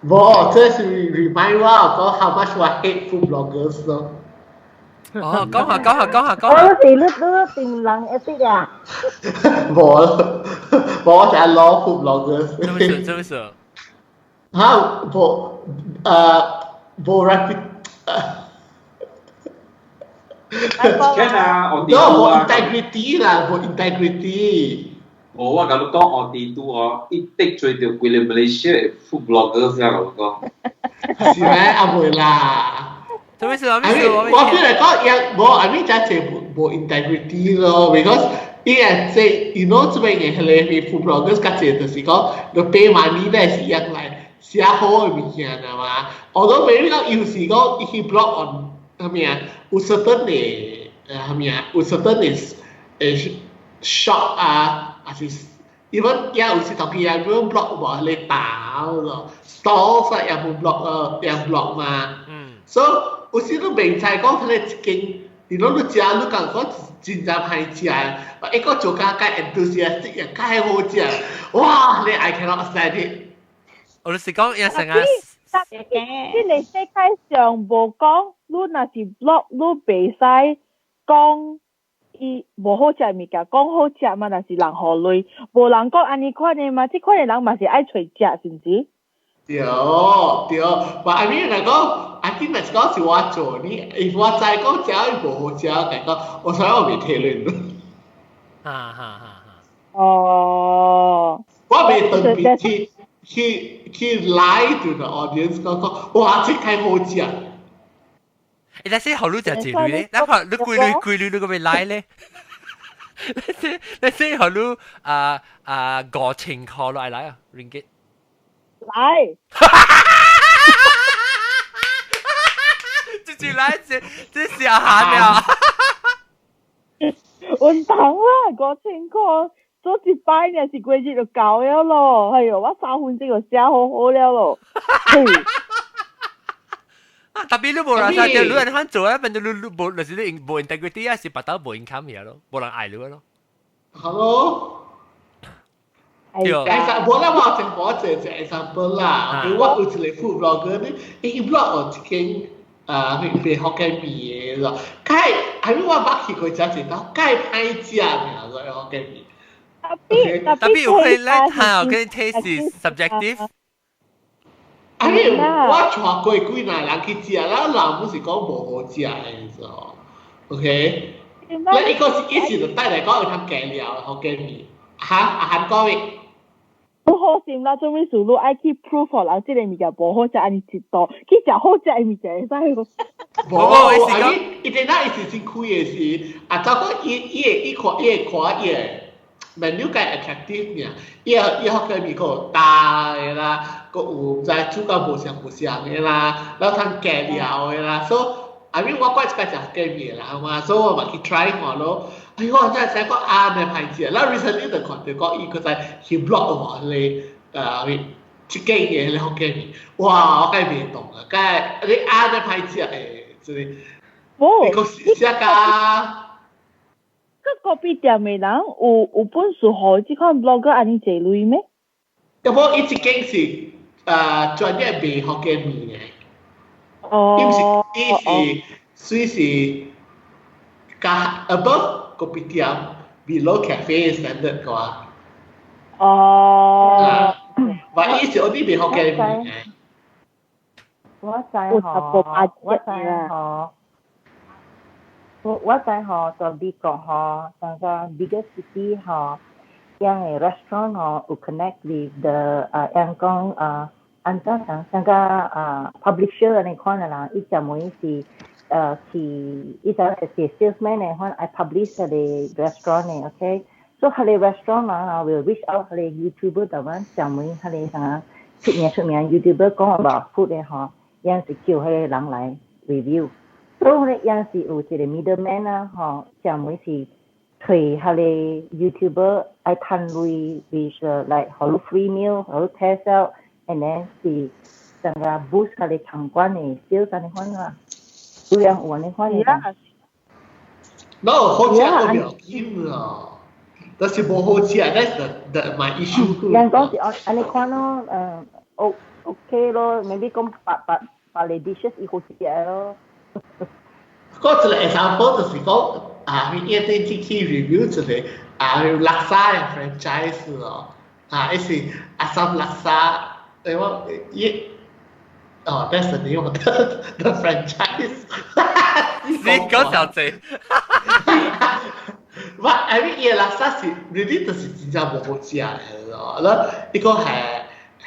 無，這是 remind 我講 how much 我 hate food bloggers 咯。哦，講下講下講下講下。我是你你定人 acid 啊？無，無我成日攞 food bloggers。做咩事？做咩事？嚇，無，無 rapid。聽啊，我 no，無 integrity 啦，無 integrity。無，我共你講，我佇拄哦，伊得罪著規个 Malaysia 的 food bloggers 啊，我講。是咩？啊袂啦。做咩事啊？咩事？我變嚟講，也無，I mean 真係無無 integrity 咯，because 伊個這，you know 這邊嘅彼個 food bloggers 較濟就是講，你 pay money 咧是用來寫好的物件啊嘛。although maybe 講有時講伊去 blog on 啥物啊，有 certain 的啥物啊，有 certain 的shop 啊，還是 even 也有時當佢也冇 blog 無咧打咯，stalls 啊也冇 blog 咯，也 blog 嘛。嗯。所以有時你袂知講佢咧一間，你攏你食你感覺真正歹食，一個做較較 enthusiastic 也較好食，哇！你 I cannot stand it。我就是講一成啊。這個世界上無講，你若是 blog，你袂使講伊無好食的物件，講好食嘛，若是人予鐳，無人講按呢款的嘛，這款的人嘛是愛揣食，是毋是？對對，but I mean 嚟講，I think 嚟講是我做呢，if 我再講食伊無好食，講我所以我未提論。哈哈哈哈。哦。我未特別去 lie to the audience 講講，哇！這太好食。欸，但是好你食一類咧，那看你幾類幾類你個未來咧？你先好你5000塊落來啊，ringgit。來。這就來這下寒了。穩當啦，5000塊做一擺呢，是過日就夠了咯。哎喲，我3分鐘就寫好好了咯。啊，特別你無人啥，就你按呢做啊，變做你無，就是你無 integrity 啊，是白頭無 income 嘢咯，無人愛你咯。 Hello。對。其實無啦，我正講一個 example 啦。我有一個 food blogger 呢，伊 blog 有一間啊，賣福建麵的咯。該係咪我捌去過食一道，該歹食爾，個福建麵。特別有可能睇，跟 taste 是 subjective。啊！你我帶過幾若人去食，然後人不是講無好食的，你知道？OK，那一個是一時就帶來講有通加料福建麵，哈啊韓國的。不好心啦，做咩事你愛去 prove 予人這個物件無好食，按呢一道去食好食的物件會使無？無，啊你伊陣仔伊是真開的是，啊，走講伊伊會伊看伊會看伊的 menu 較 attractive 爾，伊福建麵閣有焦的啦，閣有毋知煮到無相無相的啦，然後通加料的啦，所以 I mean 我怪一擺食福建麵的人嘛，所以我嘛去 try 看咯。哎呦，我真係講啊，咩歹食。然後 recently 就看到講伊閣在去 blog 話彼個這間的彼個福建麵，哇，我梗袂動啊，梗你啊咩歹食的，這個。無。你講寫甲。個咖啡店的人有本事予這款 blogger 按呢濟鐳咩？要無伊一間是專業賣福建麵的。哦。伊毋是，伊是算是較 above 咖啡店 below cafe standard 個。哦。話伊是 only 賣福建麵的。我知吼，我知吼。我知吼，在美國吼，像個 bigger city 吼，樣的 restaurant 吼有 connect with the 樣講按怎講，像個publisher 按呢款的人，伊專門是去，伊就是 salesman 的款，愛 publish 彼个 restaurant 的，OK？所以彼个 restaurant 啊，will reach out 彼个 YouTuber 台灣專門彼个啥出名出名 YouTuber 講 about food 的吼，樣是叫彼個人來 review。所以咧，有時有一個 middleman 啊，吼，專門是揣彼个 YouTuber 愛趁鐳，with like 予你 free meal，予你 test out，and then 是成個 boost 彼个餐館的 sales 按呢款啊，有人有按呢款的。 No，好食都不要緊咯，但是無好食，that's the my issue。人講是按按呢款咯，O OK 咯，maybe 講百百百個 dishes 伊好食咯。嗰一個 example 就是講啊，伊一定去 review 一個啊，叻沙的 franchise 哦，啊，伊是阿三叻沙，我伊哦，that's the name of the franchise。你講小賊。我 I mean 伊叻沙是 really 就是真正無好食的咯，然後伊個係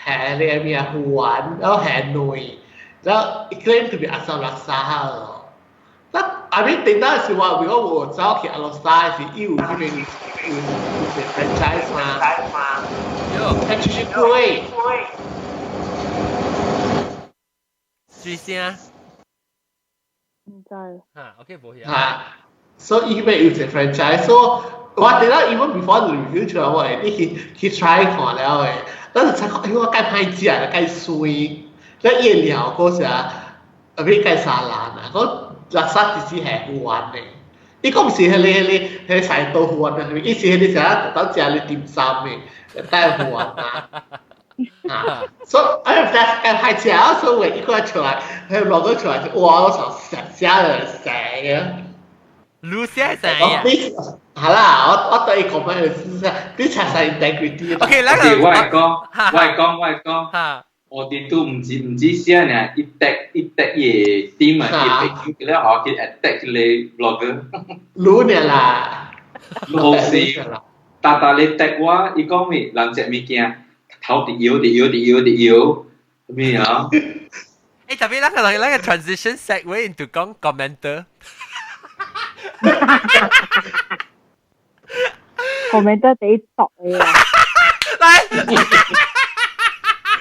係你咩啊魚丸，然後係軟，然後伊 claim to be 阿三叻沙咯。那 I mean 頂當時我如果我走去阿羅沙是伊有彼邊有有個 franchise 嘛，係出去貴。水聲。毋知。嚇，OK，無去。嚇，所以伊邊有一個 franchise，所以我頂當 even before the review 出來，我會你去 try 看了的，但是才看，哎呦，我介歹食，介酸，了伊料閣是啊，啊欲介沙蘭啊，講垃圾只是係魚丸的，伊講毋是彼个彼个菜刀魚丸啊，伊是彼個啥特登食咧點心的，帶魚丸啊。啊，所以哎呀，介歹食啊，所以伊個出來，彼落個出來就哇，我操，食食就死啊！你寫啥呀？好啦，我對伊講乜就是，你查實 integrity。 OK，來我來講，我來講，我來講。嚇。我哋都毋止寫呢，伊 tag 伊 tag 伊個 team 啊，伊朋友咧學去 attack 個 blogger。擼呢啦，無是，逐逐你 tag 我，伊講咩人食物件，頭佇搖佇搖佇搖佇搖，咩啊？誒，特別那個 transition segue into 講 commenter。 commenter 第一讀嘅啊！來，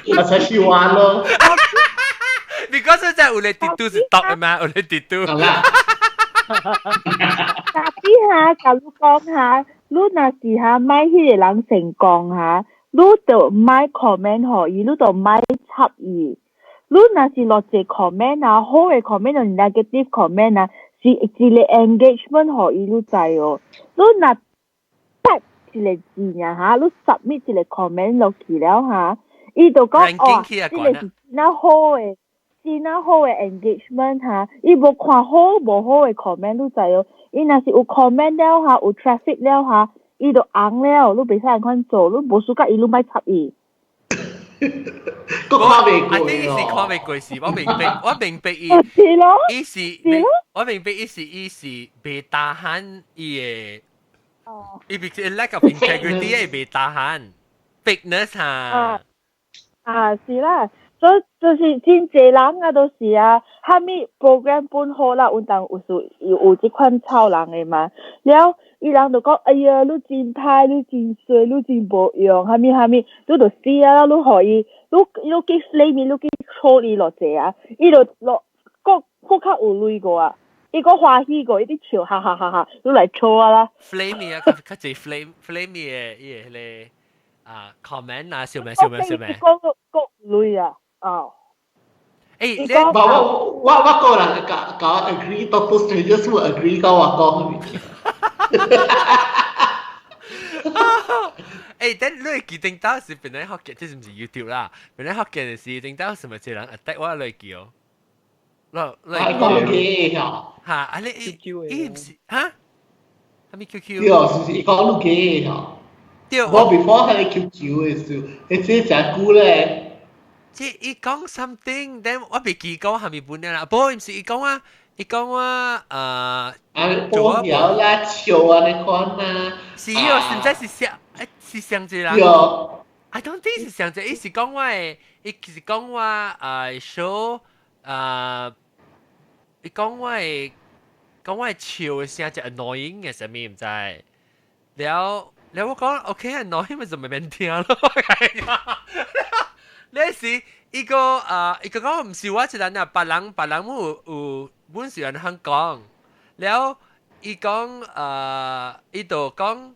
我才去玩咯。 Because 真係有你跌都是讀嘅嘛，有你跌都。好啦。特別哈，假如講哈，你若是哈，莫彼個人成功哈，你就莫 comment 予伊，你就莫插伊。你若是落一個 comment 啊，好嘅 comment 就 negative comment 啊，是一個 engagement 予伊，你知哦。你若 type 一個字爾哈，你 submit 一個 comment 落去了哈，伊就講哦，這個是真好嘅。真好嘅 engagement 哈，伊無看好無好嘅 comment 你知哦。伊若是有 comment 了哈，有 traffic 了哈，伊就紅了，你袂使按款做，你無輸甲伊，你莫插伊。個看袂過啊，你是看袂過是，我明白，我明白伊。是咯。伊是，我明白伊是伊是袂 tahan 伊的，伊別 lack of integrity 伊袂 tahan，fakeness 哈。啊啊，是啦。所以就是真濟人啊，都是啊，啥物 program 本好啦，有當有時有這款臭人的嘛。了，伊人就講，哎呀，你真歹，你真衰，你真無用，啥物啥物，你就死啊！你予伊，你你去 flame 伊，你去處理落濟啊，伊就落閣閣較有淚過啊，伊閣歡喜過，伊佇笑，哈哈哈哈，你來笑啊啦。 flame 啊，較較濟 flame flame 的伊個彼個啊 comment 啊，笑咩笑咩笑咩。講閣有淚啊！哦，誒，你我個人講講 agree，多數 strangers 會 agree 講我講。誒，等你記定當時本來學嘅，這是毋是 YouTube 啦？本來學嘅是定當時咪一個人 attack 我來叫，來來講嘅嚇，嚇啊你伊毋是嚇？啥物 QQ？對，是是講你嘅嚇。對，我 before 係 QQ 嘅時候，你這真久咧。即伊講 something，then 我袂記講係咪本啦，不過毋是伊講啊，伊講我啊，報啦、笑啊，你看啊，是哦，實在是上，誒是上一人。I don't think 是上一，伊是講我的，伊其實講我show 伊講我的，講我的笑的聲就 annoying 嘅啥物毋知，了了我講 OK annoying 咪就咪免聽咯。你是伊個啊，伊個講毋是我一人啊，別人別人有有本是人肯講，了伊講啊，伊就講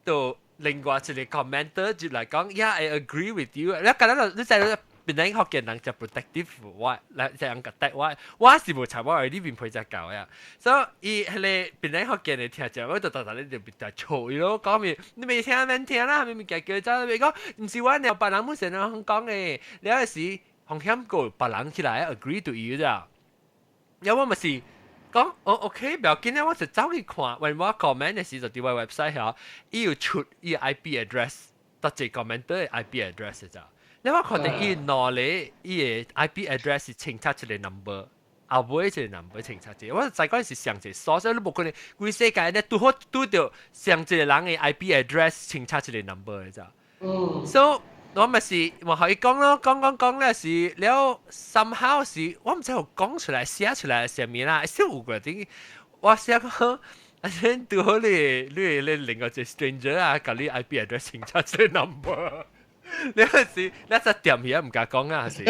就另外一個 commenter 就來講，Yeah I agree with you。你覺得你知變成福建人就 protective 我，來這樣個帶我，我是無插我呢邊陪只教呀。所以伊彼個變成福建的聽者，我就逐逐咧就就吵伊咯，講咪你未聽免聽啦，咪咪叫叫走，咪講毋是我爾，別人本身攏講的，了時風險過別人起來 agree to 伊咋。了我嘛是講，哦 OK，不要緊咧，我就走去看，when 我 comment 的時就佇我 website 遐，伊有出伊 IP address，逐一個 comment 的 IP address 咋。你我看到伊兩個伊個 IP address 是清楚一個 number，後尾一個 number 清楚一個。我就知講是上一個 source，你無可能規世界咧拄好拄著上一個人的 IP address 清楚一個 number 的咋。嗯。所以我咪是我予伊講咯，講講講咧是了，somehow 是我毋知有講出來寫出來啥物啦，小有個點我寫講。啊！你拄好你你你另外一個 stranger 啊，共你 IP address 清楚一個 number。你嗰時，你只店遐毋敢講啊，是？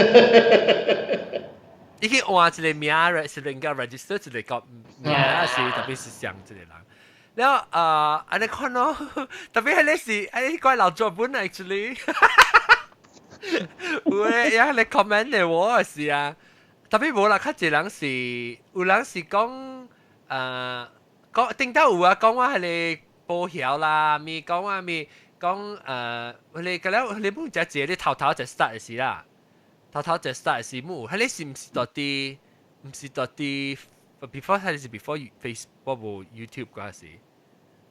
伊去換一個名，是人家 register 一個名，是特別是上一個人。了啊，按呢看咯，特別彼個是，哎，怪老作本 actually。有誒，也咧 comment 的我是啊，特別無啦，較濟人是，有人是講，講頂到有啊，講我彼個保險啦，咪講我咪。講你個了，你本只一個你頭頭就 start 的時啦，頭頭就 start 的時冇，彼個是毋是到佇，毋是到佇 before 彼個是 before Facebook 無 YouTube 嗰時，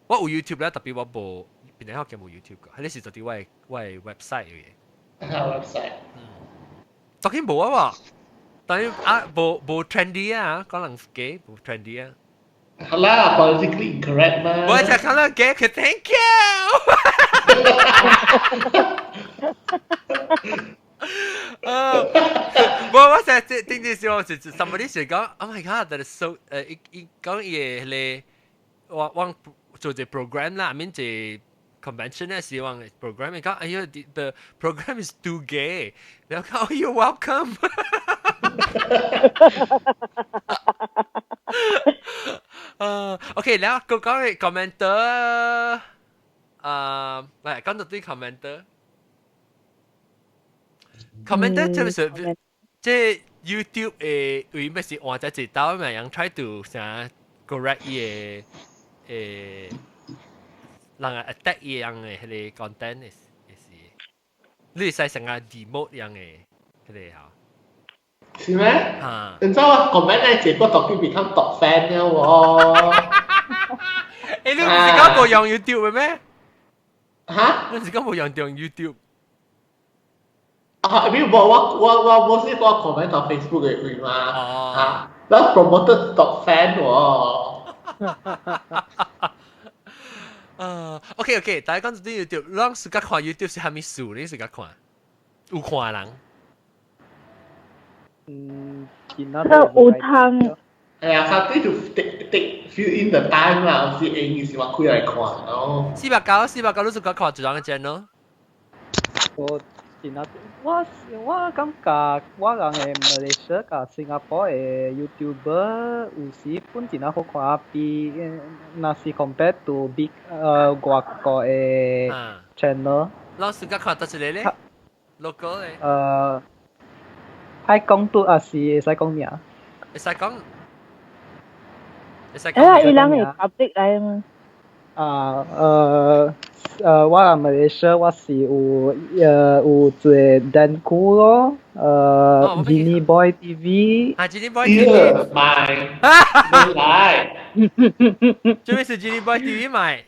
我有 YouTube 啦，特別我無，邊個學嘅無 YouTube 個，彼個是到佇我的我的 website 嘅。 website。嗯。當然無啊喎，當然啊無無 trendy 啊，講人 gay 無 trendy 啊。好啦，politically incorrect 嘛。我就講到 gay，佢 thank you。啊！我我成日頂啲時候就 somebody 是講，Oh my God，that is so 誒，伊伊講伊個咧，我我做隻 program 啦，免隻 convention 咧是往 program，伊講，哎喲，the program is too gay，然後講，Oh you're welcome。啊，OK，然後佢講嘅 commenter，啊，嚟講到啲 commenter。commenter 即係即係 YouTube 誒，為咩是換咗一刀嘛？人 try to 啥 correct 伊個誒，人 attack 伊樣嘅彼個 content 是是，你會使成個 demote 樣嘅彼個嚇。是咩？嚇！你知我 comment 咧，結果讀變 become 讀 fan 了喎。誒，你唔是講無用 YouTube 嘅咩？嚇？你是講無用用 YouTube？啊，因為我我我我冇試過 comment 到 Facebook 嘅位嘛，啊，咱 promoted 讀 fan 喎。啊，OK OK，大家講到 YouTube，咱自家看 YouTube 是蝦米事？你自家看，有看人？嗯，有通。係啊，something to take take fill in the time 啦，有時閒時我開來看咯。 490，四百九，你自家看一人 channel？我。我我感覺我人的馬來西亞佮新加坡的 YouTuber 有時本真好看，比若是 compare to big 外國的 channel。老師甲看佗一個咧？local 咧？愛講拄抑是會使講名？會使講，會使講。誒，伊人會 public 來嘛？啊，我人馬來西亞我是有有一個 Dan Ku 咯，Genie Boy TV。啊，Genie Boy TV 買，冇來。做咩是 Genie Boy TV 買？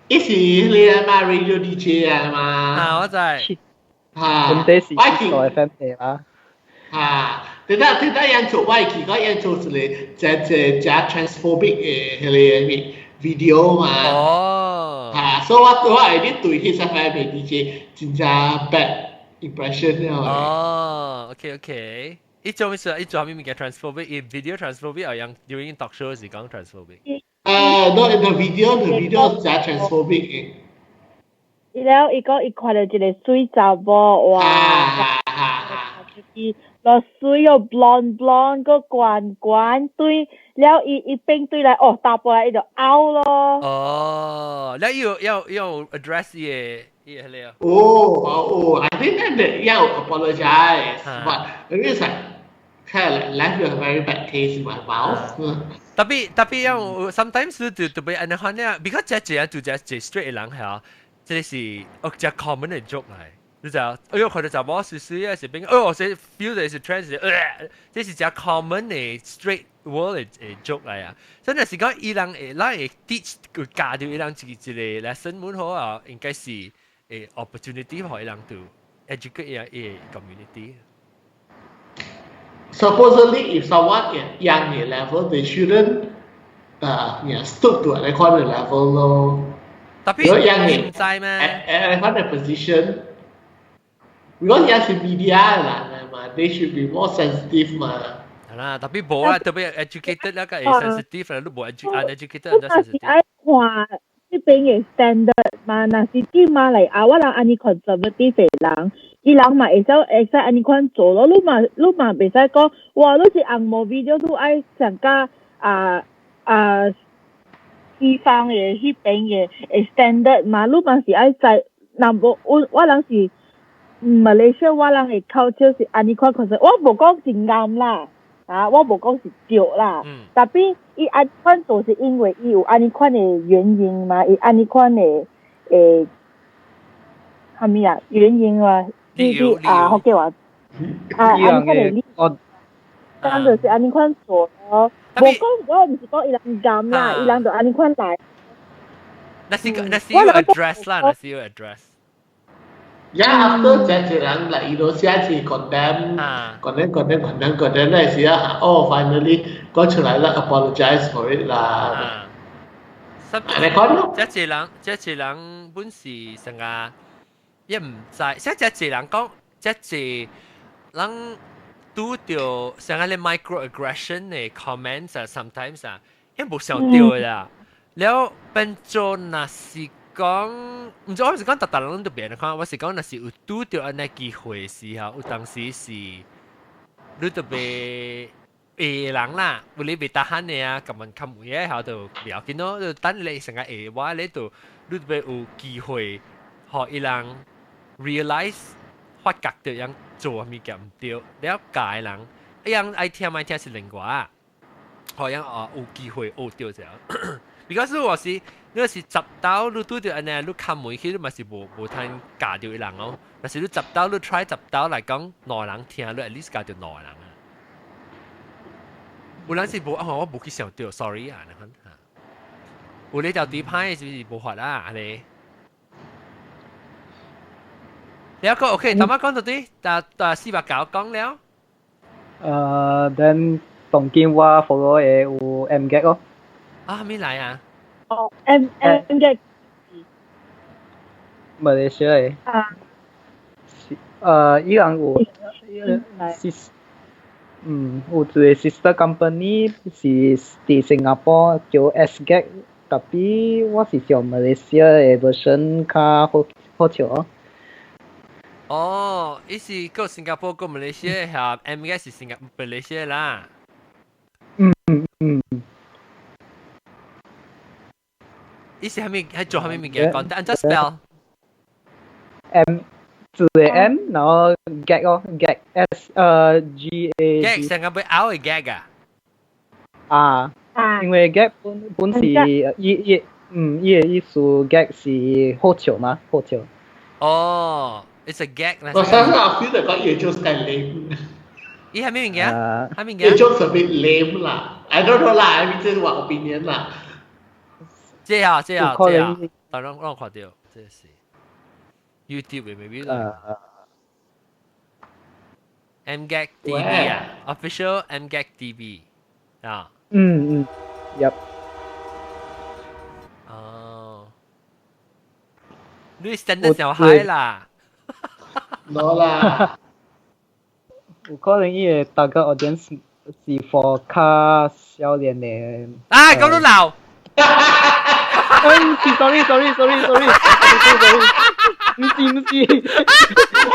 伊是你嘛 radio DJ 啊嘛。啊，我知。啊，本地是做 FM 的啦。啊，等下等下，人做我會記講人做一個這這這 transphobic 的彼個物 video 嘛。哦。啊，所以我我會啲對彼個 FM DJ 真正 bad impression 了。哦，OK OK。伊做咩事？伊做啥物物件 transphobic？伊 video transphobic，抑是 during talk show 時講 transphobic？ No, in the video 真 transphobic 的。伊了，伊講伊看到一個水查某，哇！伊落水又 blonde blonde 閣懸懸對，了伊伊變對來，哦，打過來伊就拗咯。哦，了要要要 address 伊個伊個彼個。哦哦，I think that 要 apologize, but it's like kind of like left with a very bad taste in my mouth. Tapi tapi 要 sometimes 就特別按呢款呢，because 這這就這這 straight 的人係，這是哦這 common 的 joke 來。你知影？哎喲，看到查某水水啊，是變，哎喲，這 feel 的是 trans，這是真 common 的 straight world 的 joke 來啊。真係是講伊人會，咱會 teach 教著伊人一個一個 lesson 滿好啊，應該是會 opportunity 予伊人 to educate 伊個 community。 Supposedly, if someone at young level, they shouldn't yeah, stoop to 按呢款的 level 咯。 Tapi 你唔知咩？ at 按呢款的 position。Because 也是 media 啦嘛，they should be more sensitive 嘛。係啦，tapi 無啦，特別 educated 那個會 sensitive 啦，你無 uneducated 就 sensitive。愛看這邊的 standard 嘛，若是佇馬來亞，我人按呢 conservative 的人，伊人嘛會使會使按呢款做咯。你嘛你嘛袂使講，哇！你是紅毛 video，你愛上加啊啊西方的彼邊的 standard 嘛，你嘛是愛知，若無我我人是。馬來西亞我人的 culture 是按呢款，可是我無講是𠕇啦，啊，我無講是對啦。Tapi 伊按款做是因為伊有按呢款的原因嘛，伊按呢款的誒，啥物啊原因嘛？理由啊，福建話啊，按呢款的理由，當就是按呢款做咯。無講我毋是講伊人𠕇啦，伊人就按呢款來。那是那是要 address 啦，那是要 address。Yeah, after 這一人來伊都寫是 condemn condemn condemn condemn condemn 那時啊，哦，finally 講出來啦，apologize for it 啦。你講咯。這一人，這一人本是成個也毋知，即這一人講，這一人拄著成個咧 microaggression 的 comments 啊，sometimes 啊，伊無想著啦。了變做若是講，毋知我是講逐逐人都變看，我是講若是有拄著按呢機會時候，有當時是你特別下人啦，有你袂 tahan 的啊，咁問較有影後就不要緊咯，就等你成個下我你就你特別有機會，予伊人 realize 發覺著樣做物件毋對，了教人，伊人愛聽愛聽是另外，予人哦有機會學著這樣。because 我是你是十刀你拄著按呢，你看門去你嘛是無無通教著伊人哦。但是你十刀你 try 十刀來講，兩人聽，你 at least 教著兩個人啊。有人是無啊，我無去想著，sorry 啊，你看嚇。有你條底牌是不是無法啊？按呢？了個 OK，頭先講到底，但但490講了。 Then 當今我 follow 的有 M 嘅哦。啊，咩來啊？哦，M M 嘅。馬來西亞的。啊。伊人有，是，有一個 sister company 是佇新加坡叫 S Gag，tapi 我是想馬來西亞的 version 較好好笑哦。哦，伊是閣新加坡閣馬來西亞下 M Gag 是新加馬來西亞啦。嗯嗯嗯。伊是啥物？係做啥物物件？講，按怎 spell？ M 字個 M，然後 gag 哦，gag S G A。 gag 成個被咬的 gag 啊？啊。因為 gag 本本是伊伊伊的意思 gag 是好笑嘛，好笑。哦，it's a gag 我相信阿 feel 就講伊 jokes 係 lame。伊係咩物件？係咩物件？伊 jokes a bit lame 啦，I don't know 啦，I mean 這是我 opinion 啦。這啊這啊這啊，當然讓看到，這是 YouTube 的 maybe 啦。MGAG TV 啊，official MGAG TV 啊。嗯嗯，yep。哦，你 standard 小 high 啦。冇啦。有可能伊個 target audience 是 for 較少年的。啊，講到老。嗯，sorry sorry sorry sorry sorry，唔是唔是。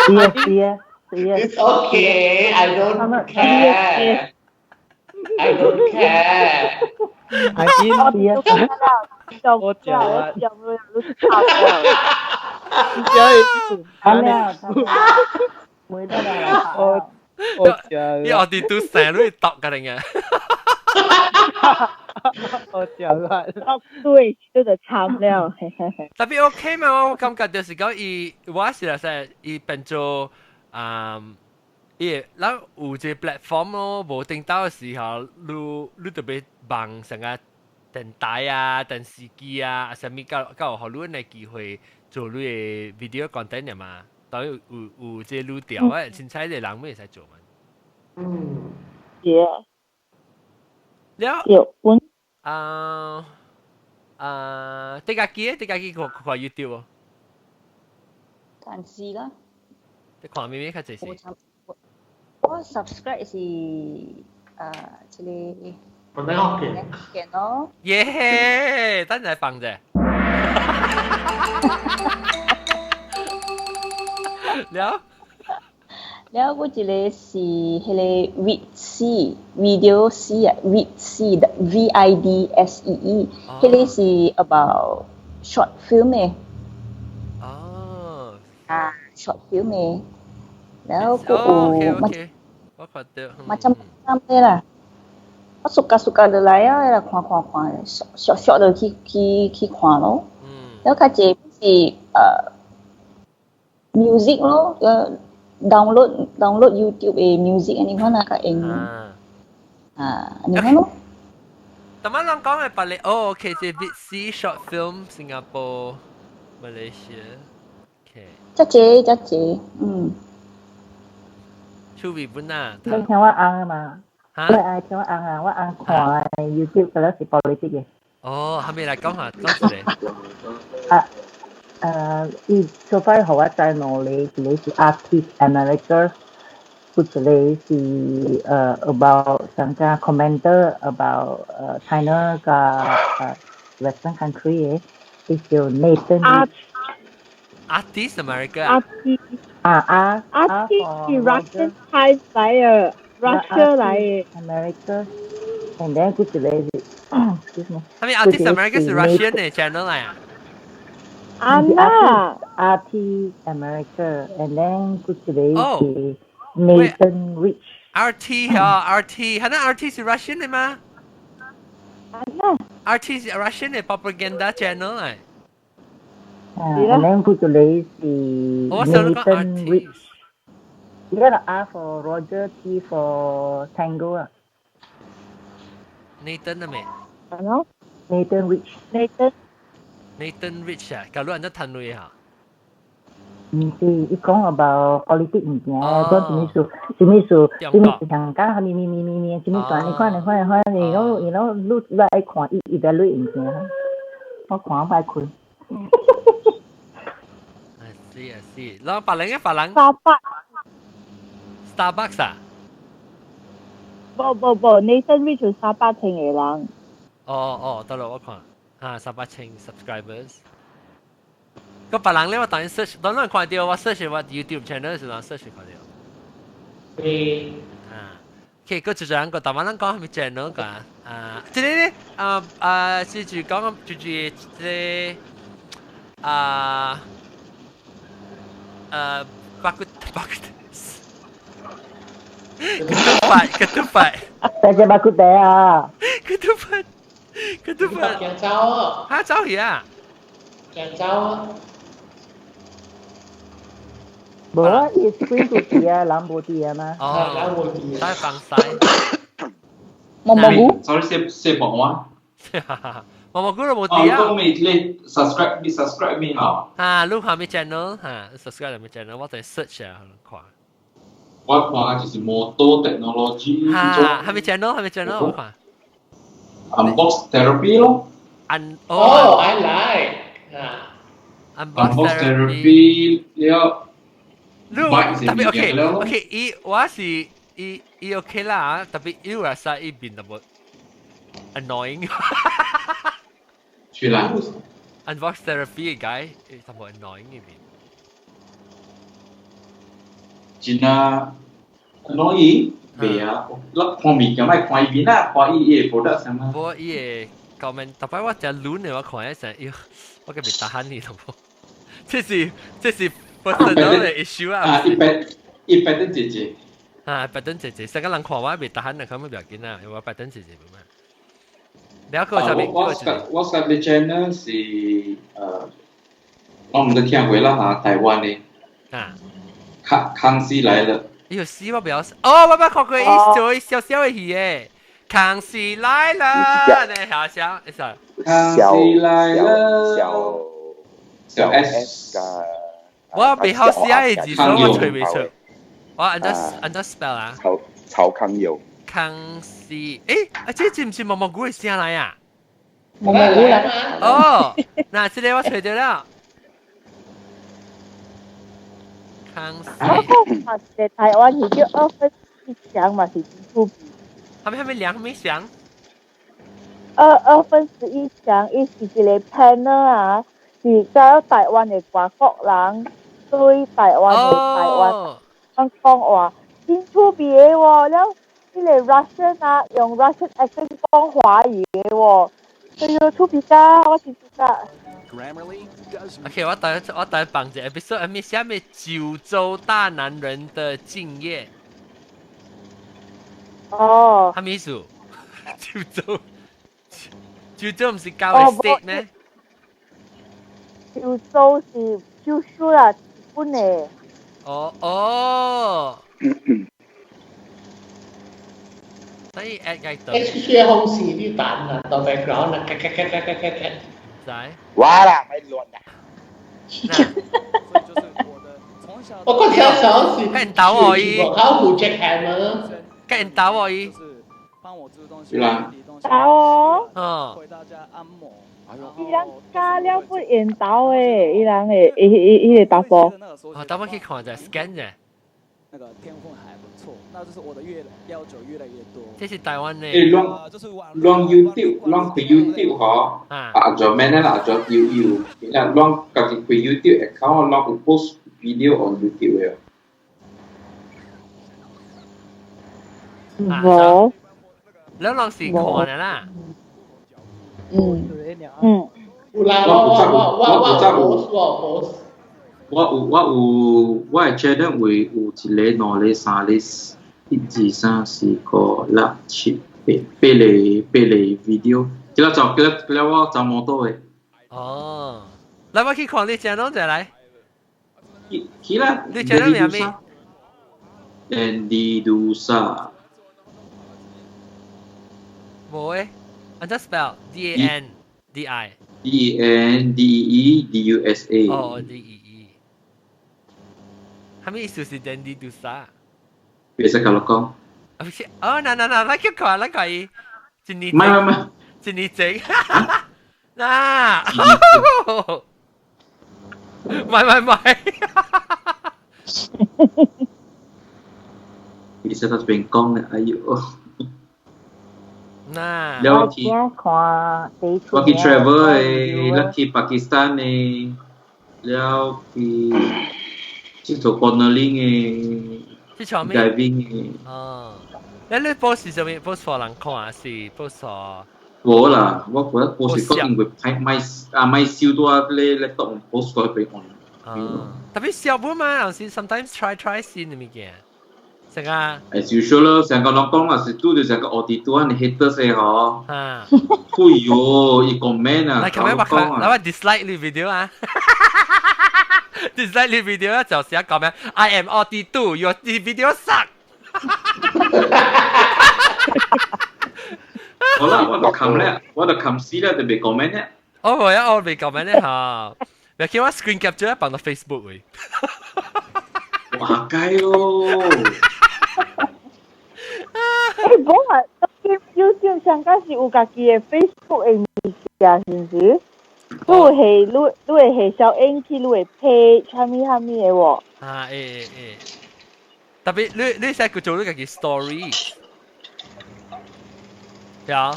是啊是啊是啊。 It's okay, I don't care. I don't care. I mean，我講啊，我講了，好了，每得啦。我我講，你我哋都成日都讀㗎啦。我講啦，對，這就慘了。 Tapi OK 嘛，我感覺就是講伊，我是來說，伊變做啊，伊咱有一個 platform 咯，無頂到的時候，你你特別望成個電台啊、電視機啊，啥物夠夠予你的機會做你的 video content 嘛，當然有有有這個路調啊，凊彩的人會使做嘛。嗯。 Yeah。了。有，阮。啊啊！你家己你家己看看 YouTube 哦。電視啦。你看咩咩較濟是？我 subscribe 是這個。本來學嘅。嘅咯。耶！等陣放啫。了。了，我一個是彼個 Vidsee video C 啊，Vidsee V I D S E E，彼個是 about short film 的。哦。啊，short film 的。了，閣有我看著。 macam macam 的啦。我 suka suka 就來啊，看看看，小小就去去去看咯。了，較濟是music 咯，download download YouTube 的 music 按呢款啊，較用啊，按呢款咯。頭先人講的別個哦，OK，這 Vidsee short film Singapore Malaysia。OK。遮濟遮濟，嗯。趣味本啊。你聽我翁嘛？嚇？我愛聽我翁啊，我翁看 YouTube 嗰個是 politic 嘅。哦，係咪來講下講一個？啊，伊 so far 予我知兩個，一個是 Artist America，有一個是about 上個 commenter about China 佮Western country 嘅，伊叫 Nathan Rich。 Artist America。 Artist 啊啊 Artist 是 Russian Times 來嘅，Russia 來嘅。 America，and then 佢一個是，excuse me。係咪 Artist America 是 Russian 嘅 channel 嚟啊？啊那 RT America，and then 佢一個是 Nathan Rich。 RT 啊，RT，係那 RT 是 Russian 嘅嗎？啊那 RT 是 Russian 嘅 propaganda channel 嚟。啊，and then 佢一個是 Nathan Rich。而家就 R for Roger，T for Tango 啊。 Nathan 啊咩係咯？Nathan Rich。 Nathan。 Nathan Rich 啊，假如按怎談論下？毋是，伊講 about politics 物件，講啥物事，啥物事，啥物事香港，啥物物物物物，啥物事，你看你看你看，你講你講你愛看伊伊在類物件，我看我愛困。 I see I see，然後別人嘅別人。 Starbucks。 Starbucks 啊？無無無，Nathan Rich 是300千個人。哦哦，得啦，我看，啊，300千 subscribers。個別人咧，我當 search，當咱看到我 search 我 YouTube channel 時陣 search 看到。對。啊，OK，個就這樣個，台灣人講係咪 channel 個啊？這個咧，啊啊，是就講就是這個啊，巴古巴古。Ketupat, ketupat. 大隻巴古地啊！ Ketupat, ketupat. 驚走啊！嚇走去啊！驚走啊！無啊，伊 screen 都佇啊，人無佇啊嘛。哦，人無佇。在放晒。毛毛菇。 Sorry，四百萬。毛毛菇都無佇啊。哦，你你 subscribe 你 subscribe 咩嚇？啊，你看咩 channel 嚇？subscribe 咩 channel？我在 search 啊，看。我看就是摩托 technology。嚇，係咪 channel？係咪 channel？我看。 Unbox therapy 咯。 Un 哦，I like 啊。 Unbox therapy 了。你特別 OK OK，伊我是伊伊 OK 啦，特別伊有時伊變得無 annoying。是啦。 Unbox therapy 嘅 guy，淡薄 annoying 呢邊。真啊，annoying 未啊，我看物件莫看伊面啊，看伊伊 product 啥嘛。無伊個 comment，特別我食亂的，我看一陣，喲，我個袂打喊你，淡薄。這是 personal 的 issue 啊。啊，一百一百等姐姐。啊，拜登姐姐，成個人看我袂打喊啊，咁咪不要緊啊，我拜登姐姐嘛。了個就我我嘅 channel 是我毋知聽過啦嚇，台灣的。啊。康康熙來了。哎呦，死我不要！哦，我捌看過伊做小小的戲誒，康熙來了，你小小，你說。康熙來了。小小 S。我袂曉寫的字，所以我揣袂出。我按怎按怎 spell 啊？曹曹康永。康熙，誒，啊，這是毋是毛毛菇的聲來啊？毛毛菇來。哦，那這個我揣著了。康熙。我看一個台灣戲叫二分之一強嘛，是真出名。係咪係咪兩咩強？二分之一強，伊是一個 panel 啊，是教台灣的外國人對台灣的台灣人講話，真出名的喎。了，彼個 Russian 啊，用 Russian accent 講華語的喎，所以出名㗎，我真知道。 OK，我等放一個 episode，係咪寫咩九州大男人的敬業？哦。啥物意思？九州，九州毋是九個 state 咩？九州是九州啦，日本的。哦哦。所以 at 個度。誒，出風扇啲蛋啊，到 background 啊，咔咔咔咔咔咔咔。知。哇啦，咪亂啊！我個聽小是，跟人打我伊，考胡 Jackhammer，跟人打我伊，啦，打哦，哦，伊人加了不緣投的，伊人會伊伊伊個答覆。哦，等我去看者 scan 者。那個天分還不錯，那就是我的越要求越來越多。這是台灣的。誒，攏攏 YouTube，攏開 YouTube 嗬，啊做咩咧？啊做 U U，然後攏家己開 YouTube account，攏有 post video on YouTube 的。無。兩人是看的啦。嗯嗯。有啦，我我我我我我。我有我有我的 channel 位有一個、兩個、三個、一、二、三、四、五、六、七、八八個八個 video，這個就這個我走摩托的。哦，來我去看你 channel 者來。去去啦！你 channel 名咩？Andy Dusa。無誒，按怎 spell D A N D I。 D A N D E D U S A。哦，D E。係咪意思是 Dandy Dusa？別使甲我講。哦，嗱嗱嗱，咱去看，咱看伊一年，唔係唔係，一年前，嗱，唔係唔係唔係，你使到這邊講咧，哎呦！嗱，了去，我去 travel 的，了去巴基斯坦的，了去。去做 cornering 的，去做咩？diving 的。哦，你你 post 是啥物？post for 人看還是 post for？無啦，我覺得 post 是講因為歹買啊買收多咧咧當 post 過去俾我。哦，特別小本嘛，有時 sometimes try try 先嘅物件，成個。 As usual 咯，成個人講啊是拄著成個 auditor 啊，你 haters 的嗬。啊。哎喲，伊 comment 啊，來 comment 我看，來我 dislike 你 video 啊。dislike 你 video 啊，就寫講咩？I am 82, your video suck。好啦，我就冚咧，我就冚死咧，就未 comment 咧。我冇啊，我未 comment 咧嚇。你叫我 screen capture 放到 Facebook 位。哇雞咯！誒，無啊，YouTube 上敢是有家己的 Facebook 的物件，是毋是？你會下你你會下小影去你的 page 啥物啥物的喎？啊，會會會。特別你你使佢做你家己 story。對啊。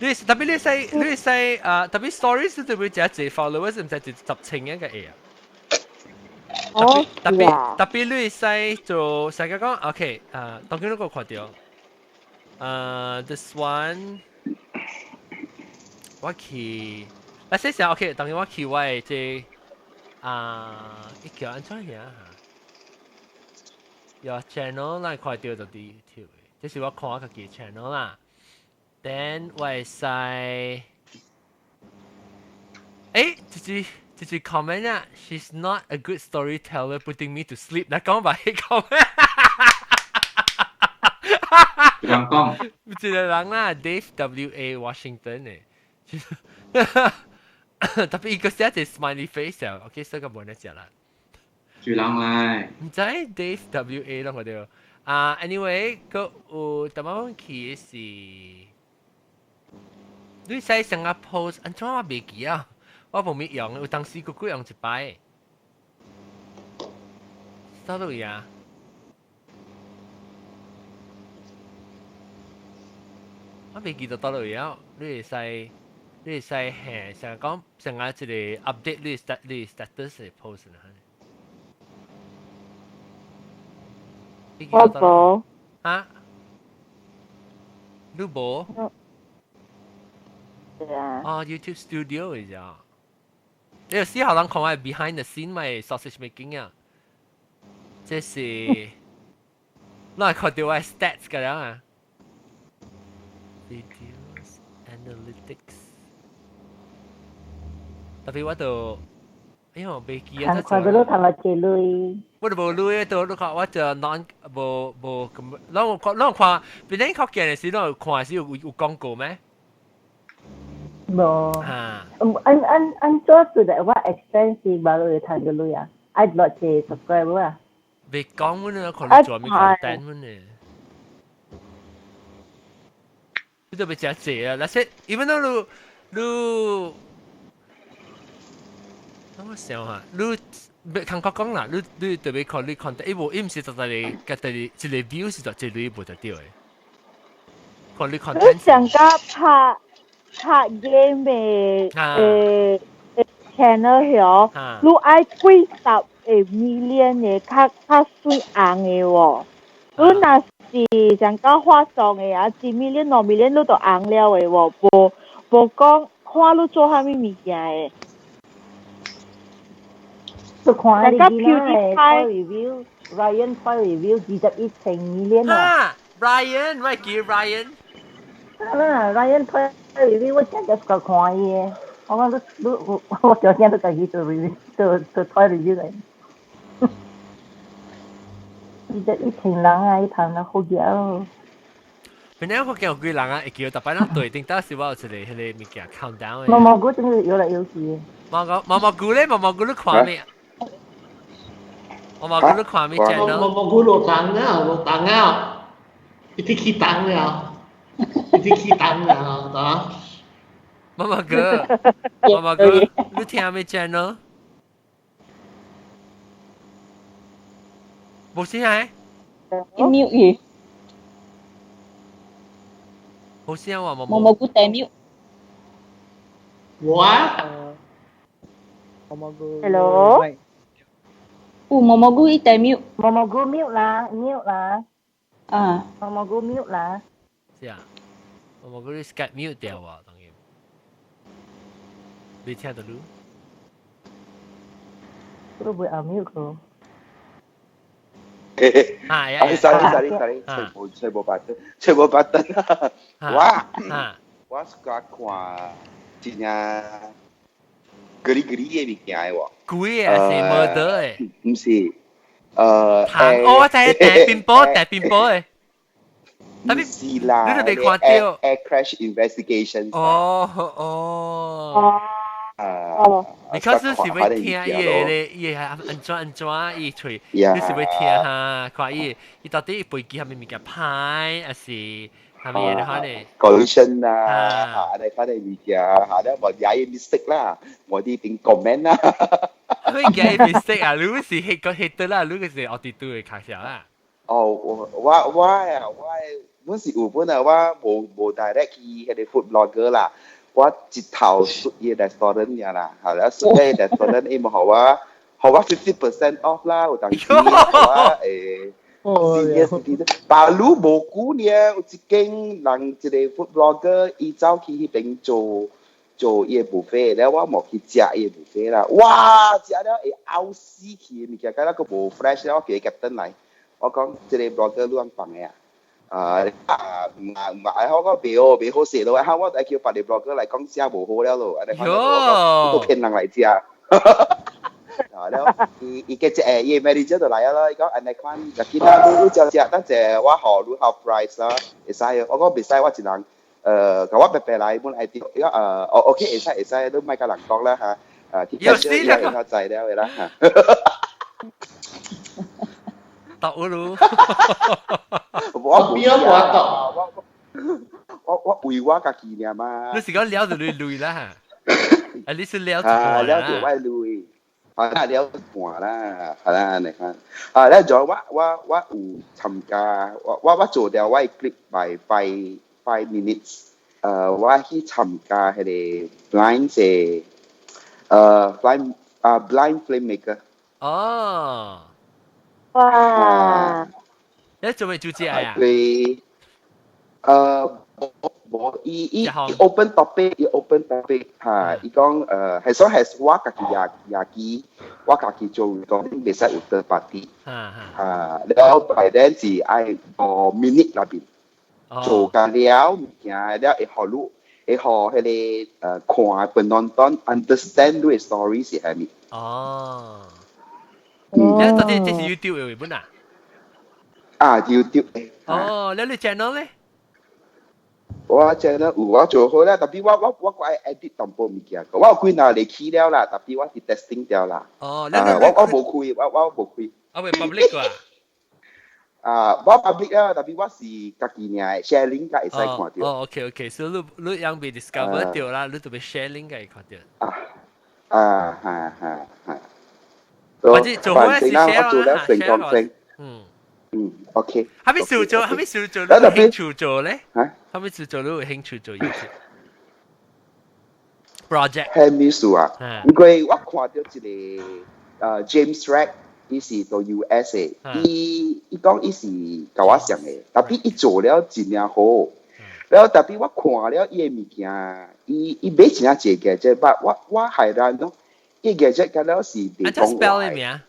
你特別你使你使啊，特別 story 是特別只一 followers 唔使一十千一個會啊。哦，特別特別你使做使講 OK 啊，當佢嗰個看到，this one 我去，啊，先生 OK，當佢我去我的這啊，伊叫按怎樣嚇？有 channel 咱看到就佇 YouTube，這是我看我家己 channel 啦。Then 我會使，誒，這是。這句 comment 啊，She's not a good storyteller, putting me to sleep。來講吧，彼 comment。人講，一個人啦，Dave W A Washington 的，特別伊個寫一個 smiley face 啊，OK，所以個無得食啦。住人來。毋知 Dave W A 攏看著啊，anyway，閣有淡薄去的是，你使成日 post，按怎我袂記啊？我無咪用，有當時閣閣用一擺。佗落去啊？我袂記得佗落去啊！你會使，你會使嘿，成日講成日一個 update 你 stat 你 status 的 post 呢？我無。啊？你無？對啊。哦，YouTube Studio 是啊。你有時候人看我 behind the scene 咪 sausage making 啊，這是，你係看到我 stats 㗎啦啊。Videos analytics，特別我就，哎呦，袂記啊！看到你賺了幾鐳？我就無鐳，都你看我就 non 無無咁，攏有看攏有看，別人較見的時，攏有看時有有廣告咩？無。按按按怎做的？我 expense 是無會賺到鐳啊？愛落一 subscriber 啊。未講阮啊，看你做咩 content 阮呢？你都袂食濟啊！那些，even though 你你，等我想下，你別看我講啦，你你特別看你 content，伊無伊毋是實在個，家己一個 view 是就一個無就對的。看你 content。你上加拍拍 game 的誒 channel 曉，你愛幾十個 million 的較較水紅的喎。你若是上加化妝的啊，一 million 兩 million 你就紅了的喎，無無講看你做啥物物件的。就看你囡仔的 toy review，Ryan toy review 21千 million 啊！Ryan，我叫 Ryan。啊，Ryan toy review 我成日個看伊的，我講你你我我小聲都家己做 review 做做 toy review 嚟。21千人啊，伊談得好嘢。本來我見有幾人啊，會叫，特擺咱對頂當時我有一個彼個物件 countdown 毛毛菇真係搖來搖去。毛毛毛毛菇咧，毛毛菇你看未？毛毛菇你看未？毛毛菇落檔了，落檔了，一直起檔了，一直起檔了，啊！毛毛菇，毛毛菇，你聽未 channel？無聲啊？伊 mute 去。無聲喎，毛毛毛菇帶 mute。我啊。毛毛菇。 Hello。有毛毛菇伊帶 mute。毛毛菇 mute 啦，mute 啦。啊。毛毛菇 mute 啦。是啊，毛毛菇你 Skype mute 掉啊，當然。你聽到你？都會 unmute 佢。啊，sorry sorry sorry，全部全部白燈，全部白燈。我我是講看真正格哩格哩的物件的喎。鬼啊，是 murder 的。毋是，哦，我知大冰波，大冰波的。毋是啦，你都未看到。 Air crash investigation。哦哦。哦。你開始是欲聽伊个咧，伊個按怎按怎伊喙，你是欲聽哈？看伊，伊到底飛機啥物物件歹，還是啥物嘢款呢？Collision 啊，嚇，你看你物件，嚇，你無也 mistake 啦，我啲點 comment 啦。咩叫 mistake 啊？你是 hate 個 hate 啦，你個是奧迪都會卡笑啦。哦，我我我啊，我本是有本啊，我無無 direct 去彼個 food blogger 啦。我一頭出伊 restaurant 爾啦，係啦，出伊 restaurant 伊無予我，予我 50% off 啦，有當時予我誒，senior citizen，但你無久呢，有一間人一個 food blogger，伊走去彼邊做做伊個 buffet，了我無去食伊個 buffet 啦，哇，食了會嘔死去的物件，敢若閣無 fresh 了，我叫伊 captain 來，我講這個 blogger 你通放的啊？啊啊唔唔係，我講袂好袂好食咯，哈！我愛叫別個 blogger 來講食無好了咯，按呢我都騙人來食。啊了，伊伊個一伊 manager 就來啊咯，伊講按呢款，若見啊你你食食，等陣我予你 half price 啦，會使，我講袂使，我一人，共我白白來，本來伊講哦 OK 會使會使，你莫共人講啦嚇，啊，有死啦，較知了的啦嚇。到咯，我邊我到，我我我為我家己爾嘛。你是講了就累累啦？啊，你是了一半啦？了就我累，啊了一半啦，係啦，你看，啊，了就我我我有參加，我我我做掉我 clip by 5 minutes，我去參加彼個 blind 的，blind 啊 blind filmmaker。哦。哇！你做咩做這啊？對，無無伊伊 open topic，伊 open topic 嚇，伊講係所係我家己也也記，我家己做講袂使有 third party，嚇，了後 by then 是愛5 minute 內邊做甲了物件，了會予你會予彼個看本當當 understand 你的 story 是啥物。哦。你到底這是 YouTube 的本啊？啊，YouTube 的。哦，你你 channel 咧？我真係有我做好啦，特別我愛 edit 淡薄物件，我有幾若嚟起了啦，特別我是 testing 掉啦。哦，我無開，我無開。啊，未 public 啊？啊，我 public 啊，特別我是家己爾 share link 會使看到。哦，OK OK，所以你樣被 discover 掉啦，你就被 share link 會看到。啊啊，係係係。或者做好一 share 我做了成功性。嗯。嗯，OK。係咪少做？係咪少做？你有興趣做咧？嚇？係咪少做？你有興趣做 YouTube project？係咪數啊？因為我看到一個James Rack，伊是到 US 的，伊講伊是佮我像的，特別伊做了真正好。了特別我看了伊的物件，伊買真濟個，這我害人咯，伊個這敢了是袂講話。名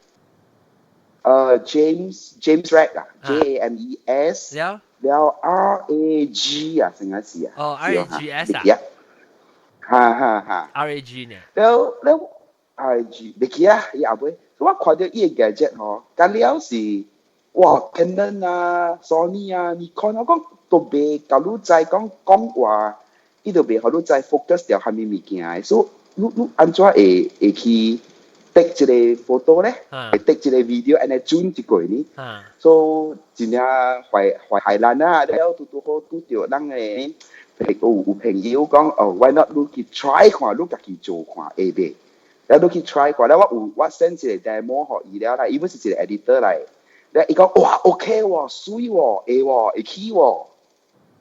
？James Rag 啊，JAMES，了了 RAG 啊，成個是啊。哦，RAGS 啊。哈哈哈。 RAG 呢？了了 RAG，袂記啊，伊後尾，我看到伊個 gadget 吼，敢了是哇，Canon 啊，Sony 啊，Nikon 我講都袂共你知講講話，伊都袂予你知 focus 著啥物物件，所以你按怎會去 take 一個 photo 咧，會 take 一個 video，按呢準一個呢？所以真正壞壞害咱啊！了拄拄好拄著咱的有朋友講哦，why not 你去 try 看，你家己做看會袂？了你去 try 看，了我有我 send 一個 demo 予伊了啦，伊本是一個 editor 來，了伊講哇 OK 喎，媠喎，會喎，會起喎。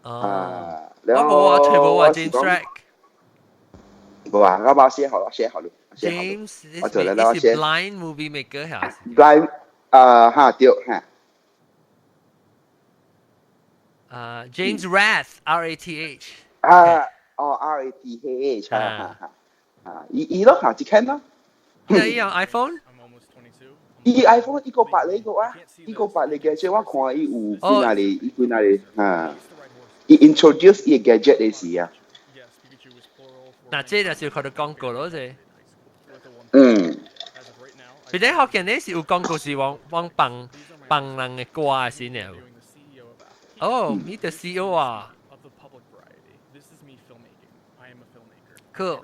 啊，我無啊，全部啊，James Rack。無啊，我冇寫好，我寫好了。 James，我做了啦，是 blind movie maker 係？blind 啊哈對哈。啊，James Rath，R A T H。啊，哦，R A T H，哈哈哈。啊，伊咯下一間咯。你用 iPhone？伊 iPhone 一個八呢個啊，一個八呢嘅，即我看伊有幾哪裡，伊幾哪裡啊？伊 introduce 伊 gadget 的時啊。嗱，這就是看到廣告咯，這。嗯。別啲學見你是有廣告是往往幫幫人嘅歌先了。哦，你的 CEO 啊。Cool。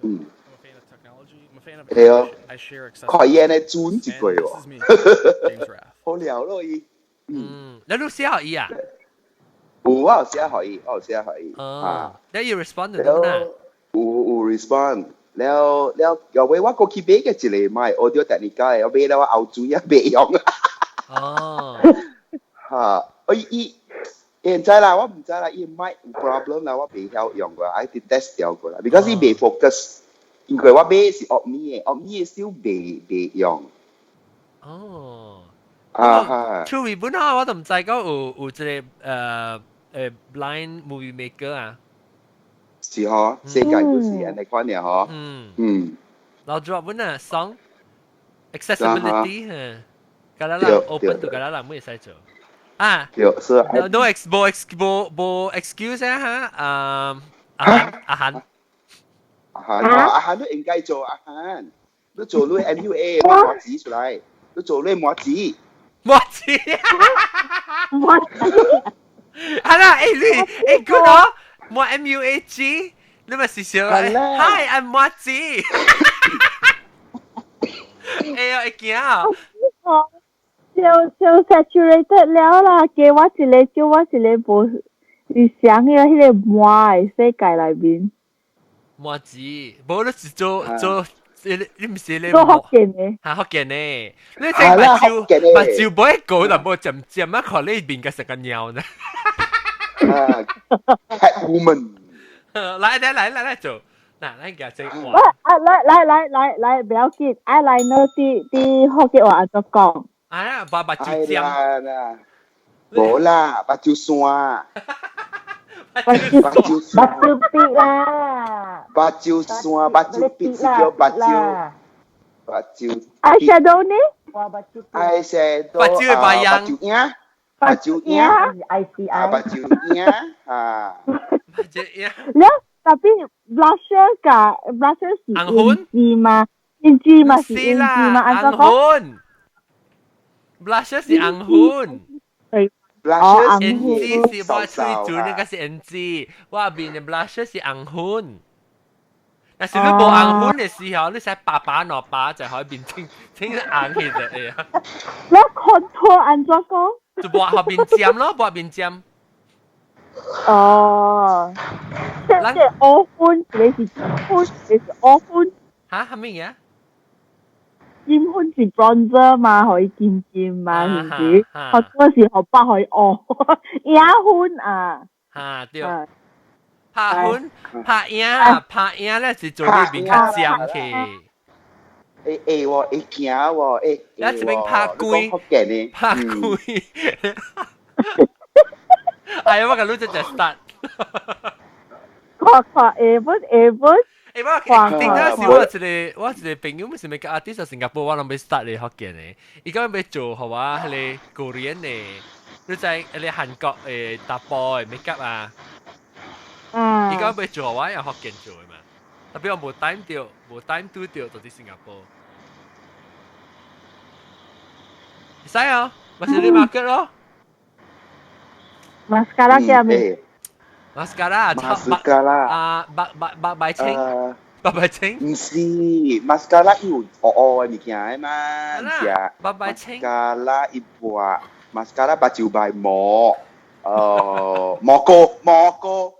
嗯。係啊，看伊按呢準一個喎，好了咯伊。嗯，你都寫予伊啊？有，我有寫予伊，我有寫予伊。哦，你有 respond 到啦？有有 respond，了了，後尾我過去買嘅一個買 Audio Technica 的，我買了我後水啊袂用。哦。嚇！我伊伊毋知啦，我毋知啦，伊 mic 有 problem 啦，我袂曉用過，愛去 test 掉過啦，because 伊袂 focus，因為我買的是 Omni 的，Omni 的手袂用。哦。啊哈！出面本來我都毋知講有這個blind movie maker 啊。是嗬，世界都是按呢款爾嗬。嗯。嗯。老 drop 本啊，song accessibility 嚇，敢若人 open 就敢若人會使做。啊。對，是。 No ex 無 ex 無無 excuse 啊嚇，啊阿韓阿韓。阿韓阿韓都應該做阿韓，你做你 MUA 抹紙出來，你做你抹紙。抹紙。抹紙。係啦，你good 哦，抹 MUAG，你咪試試 Hi，I'm 抹紙。哎呀，會驚啊！就就 saturated 了啦，給我一個，叫我一個無理想的彼個魔的世界內面。魔紙，無你是做做，你毋是咧？做福建的。嚇福建的，你這目睭目睭無一個，但無漸漸啊，看你面甲成個貓呢。啊，Catwoman。來來來來來做，嗱，咱夾這個。啊，來來來來來，不要緊，eyeliner 佇福建話按怎講？啊，把目睭尖。無啦，目睭線。目睭目睭筆啦。目睭線，目睭筆是叫目睭。目睭。 eyeshadow 呢？eyeshadow。目睭的白樣。目睭影。目睭影。 I C I。啊，目睭影啊。目睭影。了，特別 blusher 佮 blusher 是胭脂嗎？胭脂嘛是胭脂嘛？紅粉。blusher 是紅粉。對。blusher 胭脂是我喙唇那個是胭脂，我面的 blusher 是紅粉。但是你無紅粉的時候，你使白白兩白就可以變清清紅去的。哎呀！你 contour 按怎講？就抹後面尖咯，抹面尖。哦，即即烏粉，一個是金粉，一個是烏粉。嚇？係咩嘢？金粉是 bronzer 嘛，可以金金嘛，是唔是？或者是學白可以烏影粉啊。嚇對。拍粉拍影拍影咧是做你面較尖去。會會喎，會驚喎，會。你這邊拍龜，拍龜。哎呀，我甲你這就 start。看看下本下本。欸，我頂陣時我一個朋友，毋是咪個 artist 新加坡，我攏欲 start 咧福建的，伊講欲做予我彼個 Korean 的，你知彼個韓國的查埔的 makeup 啊？伊講欲做我用福建做的嘛，特別我無 time 著，無 time 拄著就佇新加坡。會使哦，嘛是你 market 咯。 mascara 叫咩？mascara ，mascara 啊，白白白白青，白白青。毋是，mascara 伊有烏烏的物件的嘛，毋是啊。白白青。 mascara 伊抹，mascara 目睭擺毛，蘑菇蘑菇。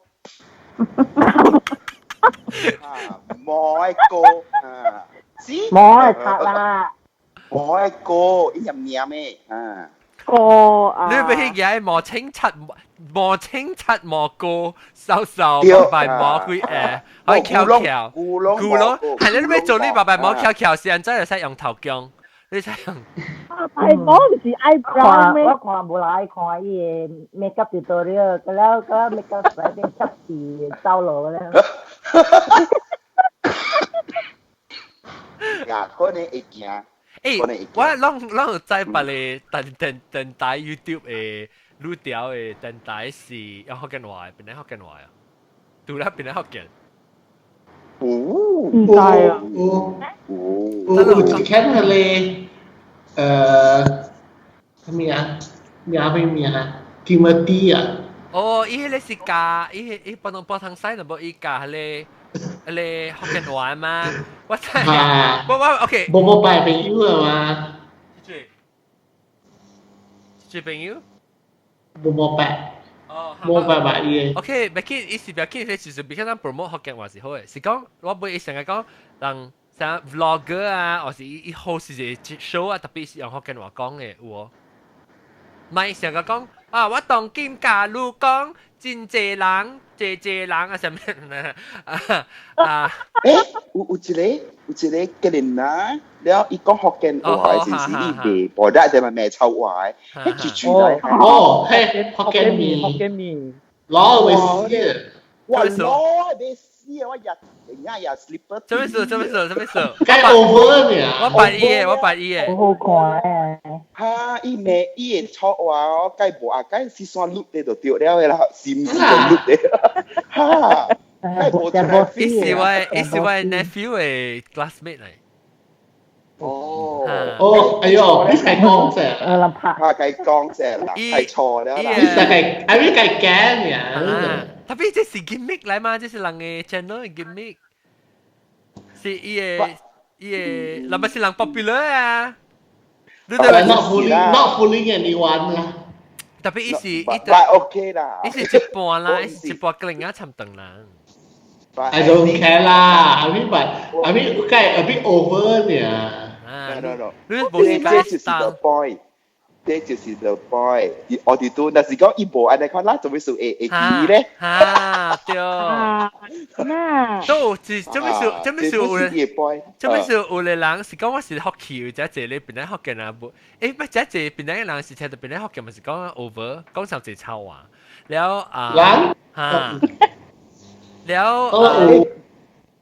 啊，毛的膏啊，是。毛的擦啦。毛的膏，伊黏黏的啊。膏啊！你欲去舉毛清漆毛清漆毛膏，瘦瘦白白毛幾可以翹翹。古龍古龍係你欲做你白白毛翹翹，是按怎會使用頭鏡？你使用？白毛毋是 eyebrow 咩？我看無人愛看伊的 makeup tutorial，個了個 makeup 使變濕字走路了。呀，可能會驚。欸，我攏攏有知別个電電電台 YouTube 的女條的電台是用福建話的，邊個福建話啊？除了邊個福建？哦，毋知啊。有有有一間彼个啥物啊？名咩名啊？Timothy 啊。哦，伊彼个是教，伊伊幫幫湯西，就無伊教彼个。彼个福建話嘛，我知，我我 OK。無無拜朋友啊嘛？這朋友？無無拜。哦，無拜拜伊。 OK，袂緊，伊是袂緊，就是比較咱 promote 福建話是好的，是講我袂伊成日講人啥 vlogger 啊，或是伊伊 host 一個 show 啊，特別是用福建話講的有無？咪成日講啊，我當今假如講真濟人。濟濟人啊，啥物啊啊！欸，有有一個有一個吉林啊，了伊講福建話的，是是伊賣報紙，就嘛賣臭話的，彼一句來。哦，嘿，福建麵，福建麵，攞會死，哇，攞會死啊！我日日日 slipper。做咩事？做咩事？做咩事？該 over 呢？我八一的，我八一的。好好看誒。哈！伊罵伊會錯話哦，該無啊，該是算錄的就對了的啦，是毋是就錄的？哈！該無伊是我，伊是我 nephew 的 classmate 嚟。哦哦，哎喲，你係講啫，啊，該講啫啦，係錯了啦。你係係咪該驚呀？特別這是 gimmick 來嘛，這是人的 channel 的 gimmick，是伊的伊的，那麼是人 popular 啊。你對 not fooling not fooling anyone 啦。特別伊是伊 OK 啦，伊是一半啦，伊是一半個人仔參長人。 I don't care 啦，I mean but I mean 該 a bit over 呢。 No no no，這就是 the point，這就是 the point。我哋都，若是講伊無按呢款，咱做咩事會會記咧？啊，對。那都是做咩事？做咩事有咧？做咩事有個人是講我是福氣，有遮濟咧，本來福建人無，欸，不遮濟本來個人是聽到本來福建，嘛是講 over，講上濟臭話，了啊，哈，了。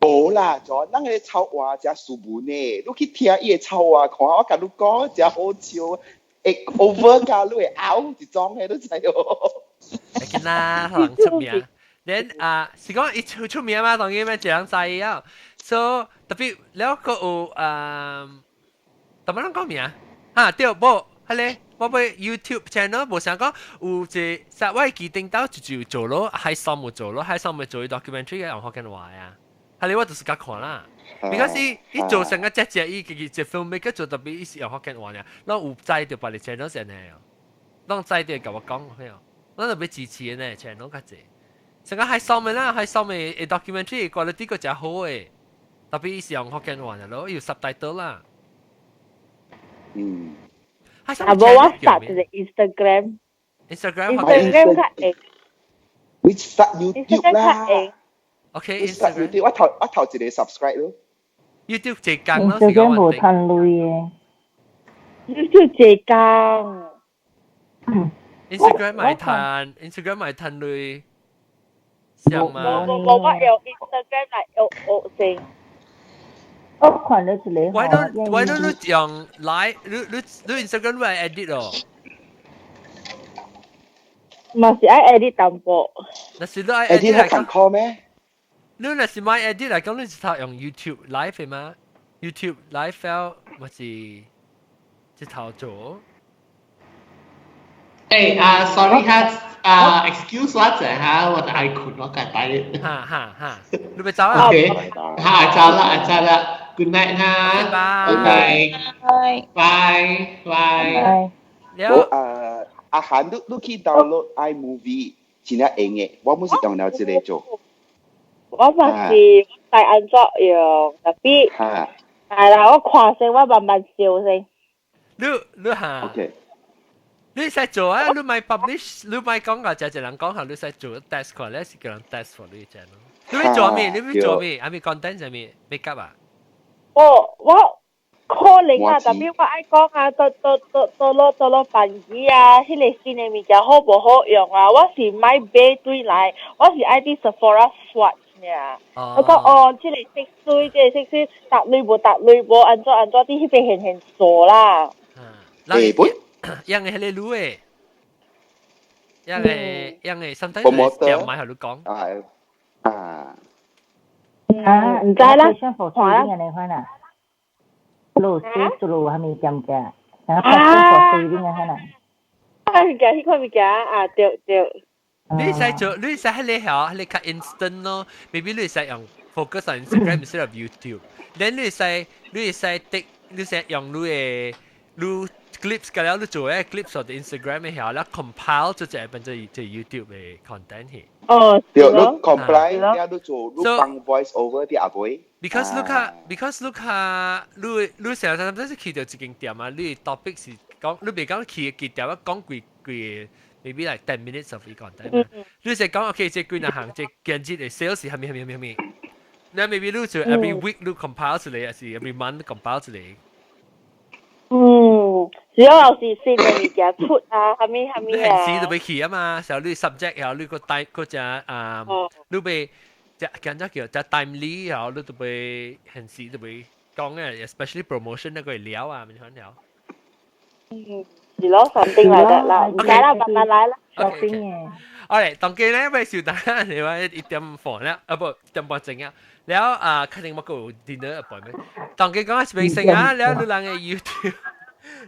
無啦，就咱個臭話誠斯文的，你去聽伊的臭話，看我共你講，誠好笑，會 over 甲你會拗一種的，你知無？會緊啦，人出名。then 啊，是講伊出出名嘛，當然咩一人知啊。所以特別了閣有啊，怎麼攏講名？哈，對，無，係咧，我俾 YouTube channel 無想講有一實我記頂到就做咯，喺上冇做咯，喺上咪做 documentary 嘅用福建話啊。係咧，我就是甲看啦。Because 伊伊做成個隻隻伊自己 filmmaker 做特別伊是用福建話呢，攏有知著別個 channel 先呢，攏知著共我講，嘿哦，咱就欲支持呢 channel 較濟。成個喺上面啦，喺上面嘅 documentary quality 個誠好嘅，特別伊是用福建話咯，有 subtitle 啦。啊，無我 start 一個 Instagram。 Instagram Instagram 較會。你 start YouTube 啦。 OK，你 start YouTube，我頭一個 subscribe 咯。 YouTube 一工咯， Instagram 無趁鐳嘅。 YouTube 一工。 Instagram 咪趁，Instagram 咪趁鐳。像嘛？無無無，我用 Instagram 來學學先。我看了一個。 Why don't 你用 live？你 Instagram 你愛 edit 咯？嘛是愛 edit 淡薄。若是你愛 edit 係近 call 咩？你若是買 edit 來講，你是頭用 YouTube live 的嗎？YouTube live file 嘛是一頭做。誒啊，sorry 哈，啊，excuse 我一下哈，我愛睏，我該拜。哈哈哈，你欲走啊？OK，哈，走啦，走啦，good night 哈，拜拜，拜拜。我阿韓你去 download iMovie 真正用嘅，我本是用了這個做。我嘛是帶安怎用，特別係啦，我看先，我慢慢燒先。你哈？OK。你使做啊？你咪 publish，你咪講個就一人講下，你使做 test 看，你是叫人 test for 你 channel。你欲做咩？你欲做咩？啊咪 content 係咪 make up 啊？我可能啊，特別我愛講啊，到到到到落到落辦機啊，彼個新的物件好無好用啊？我是買買對來，我是愛佇 Sephora swatch 爾。我講哦，這個色水，這個色水，搭鐳無搭鐳無，按怎按怎佇彼邊現現做啦。誒本。樣嘅係你擼嘅，樣嘅樣嘅，sometimes 店買喺度講。啊啊。啊，毋知啦，看啦。安尼款啊，路水做蝦米點嘅？啊，passion for saving 啊，可能。啊，物件，彼款物件啊，對對。你使做，你使喺你曉，你較 instant 咯。maybe 你使用 focus on Instagram instead of YouTube。then 你使 take，你使用你嘅你 clips 個了，你做嘅 clips 或者 Instagram 嘅曉，你 compile 做這變做做 YouTube 嘅 content 去。哦，對，你 compile，了你做，你放 voice over 啲阿妹。 Because 你較，because 你較，你成日陣時去到一間店啊，你 topic 是講，你袂講去一間店啊，講幾幾 maybe like 10 minutes of content。你是講 OK，這幾若項，這今日的 sales 係咩咩咩咩？那 maybe 你做 every week 你 compile 出嚟，還是 every month compile 出嚟？嗯，主要是新的物件出啊，蝦米蝦米啊。你平時就欲去啊嘛，時候你 subject 然後你個 time 嗰隻啊，你欲隻叫做叫隻 timely，然後你就欲平時就欲講嘅，especially promotion 那個料啊，咪可能。嗯，是咯，something like that 啦，唔使啦，慢慢來啦。 shopping 嘅。好嘞，當今咧，欲收單，你話1點半啦，啊不，1點半鐘啊。了啊，肯定冇個 dinner appointment。當今講係明星啊，了你人嘅 YouTube，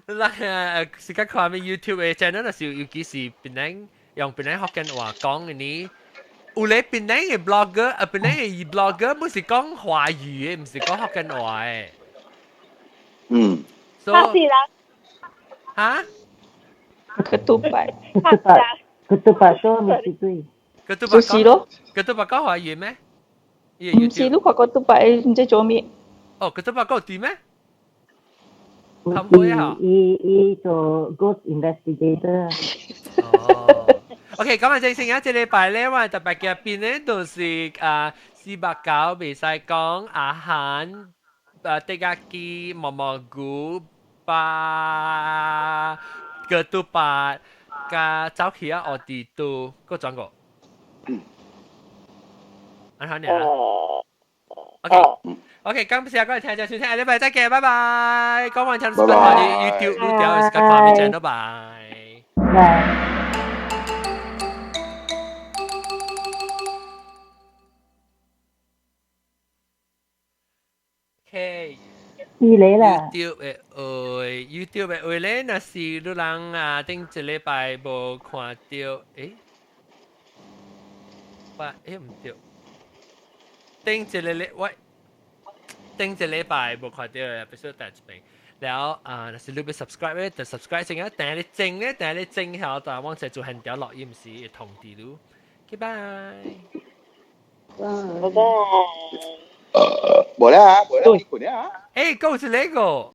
你人嘅時間看咩 YouTube 嘅 channel 那時，尤其是檳城用檳城福建話講嘅呢，有咧檳城嘅 blogger，啊檳城嘅 blogger 不是講華語嘅，毋是講福建話嘅。所以啦。嚇？Ketupat。 Ketupat 說毋是對。 Ketupat 就是咯。 Ketupat 講華語咩？毋是，你看 ketupat 毋知做咩？哦，ketupat 講對咩？伊伊做 ghost investigator。哦。OK，咁啊正先啊，這禮拜咧，我特別嘅邊咧，就是啊489袂使講阿韓啊，迪亞基毛毛菇巴 ketupat 加走去啊，奧迪都個轉過。安好你啊。OK。OK，感謝各位聽眾收聽，下禮拜再見，拜拜。講完聽 YouTube 你調是個畫面見，拜拜。拜。 OK。是你啦。 YouTube 的話，YouTube 的話咧，若是你人啊，頂一禮拜無看著，我毋對，頂一個禮我頂一禮拜無看著的，必須第一遍。了啊，若是你欲 subscribe 咧，就 subscribe 先啊。等你整咧，等你整後，就往這做現條錄音時會通知你。Okay，bye。拜拜。無啦，無啦，你困啦。講一個。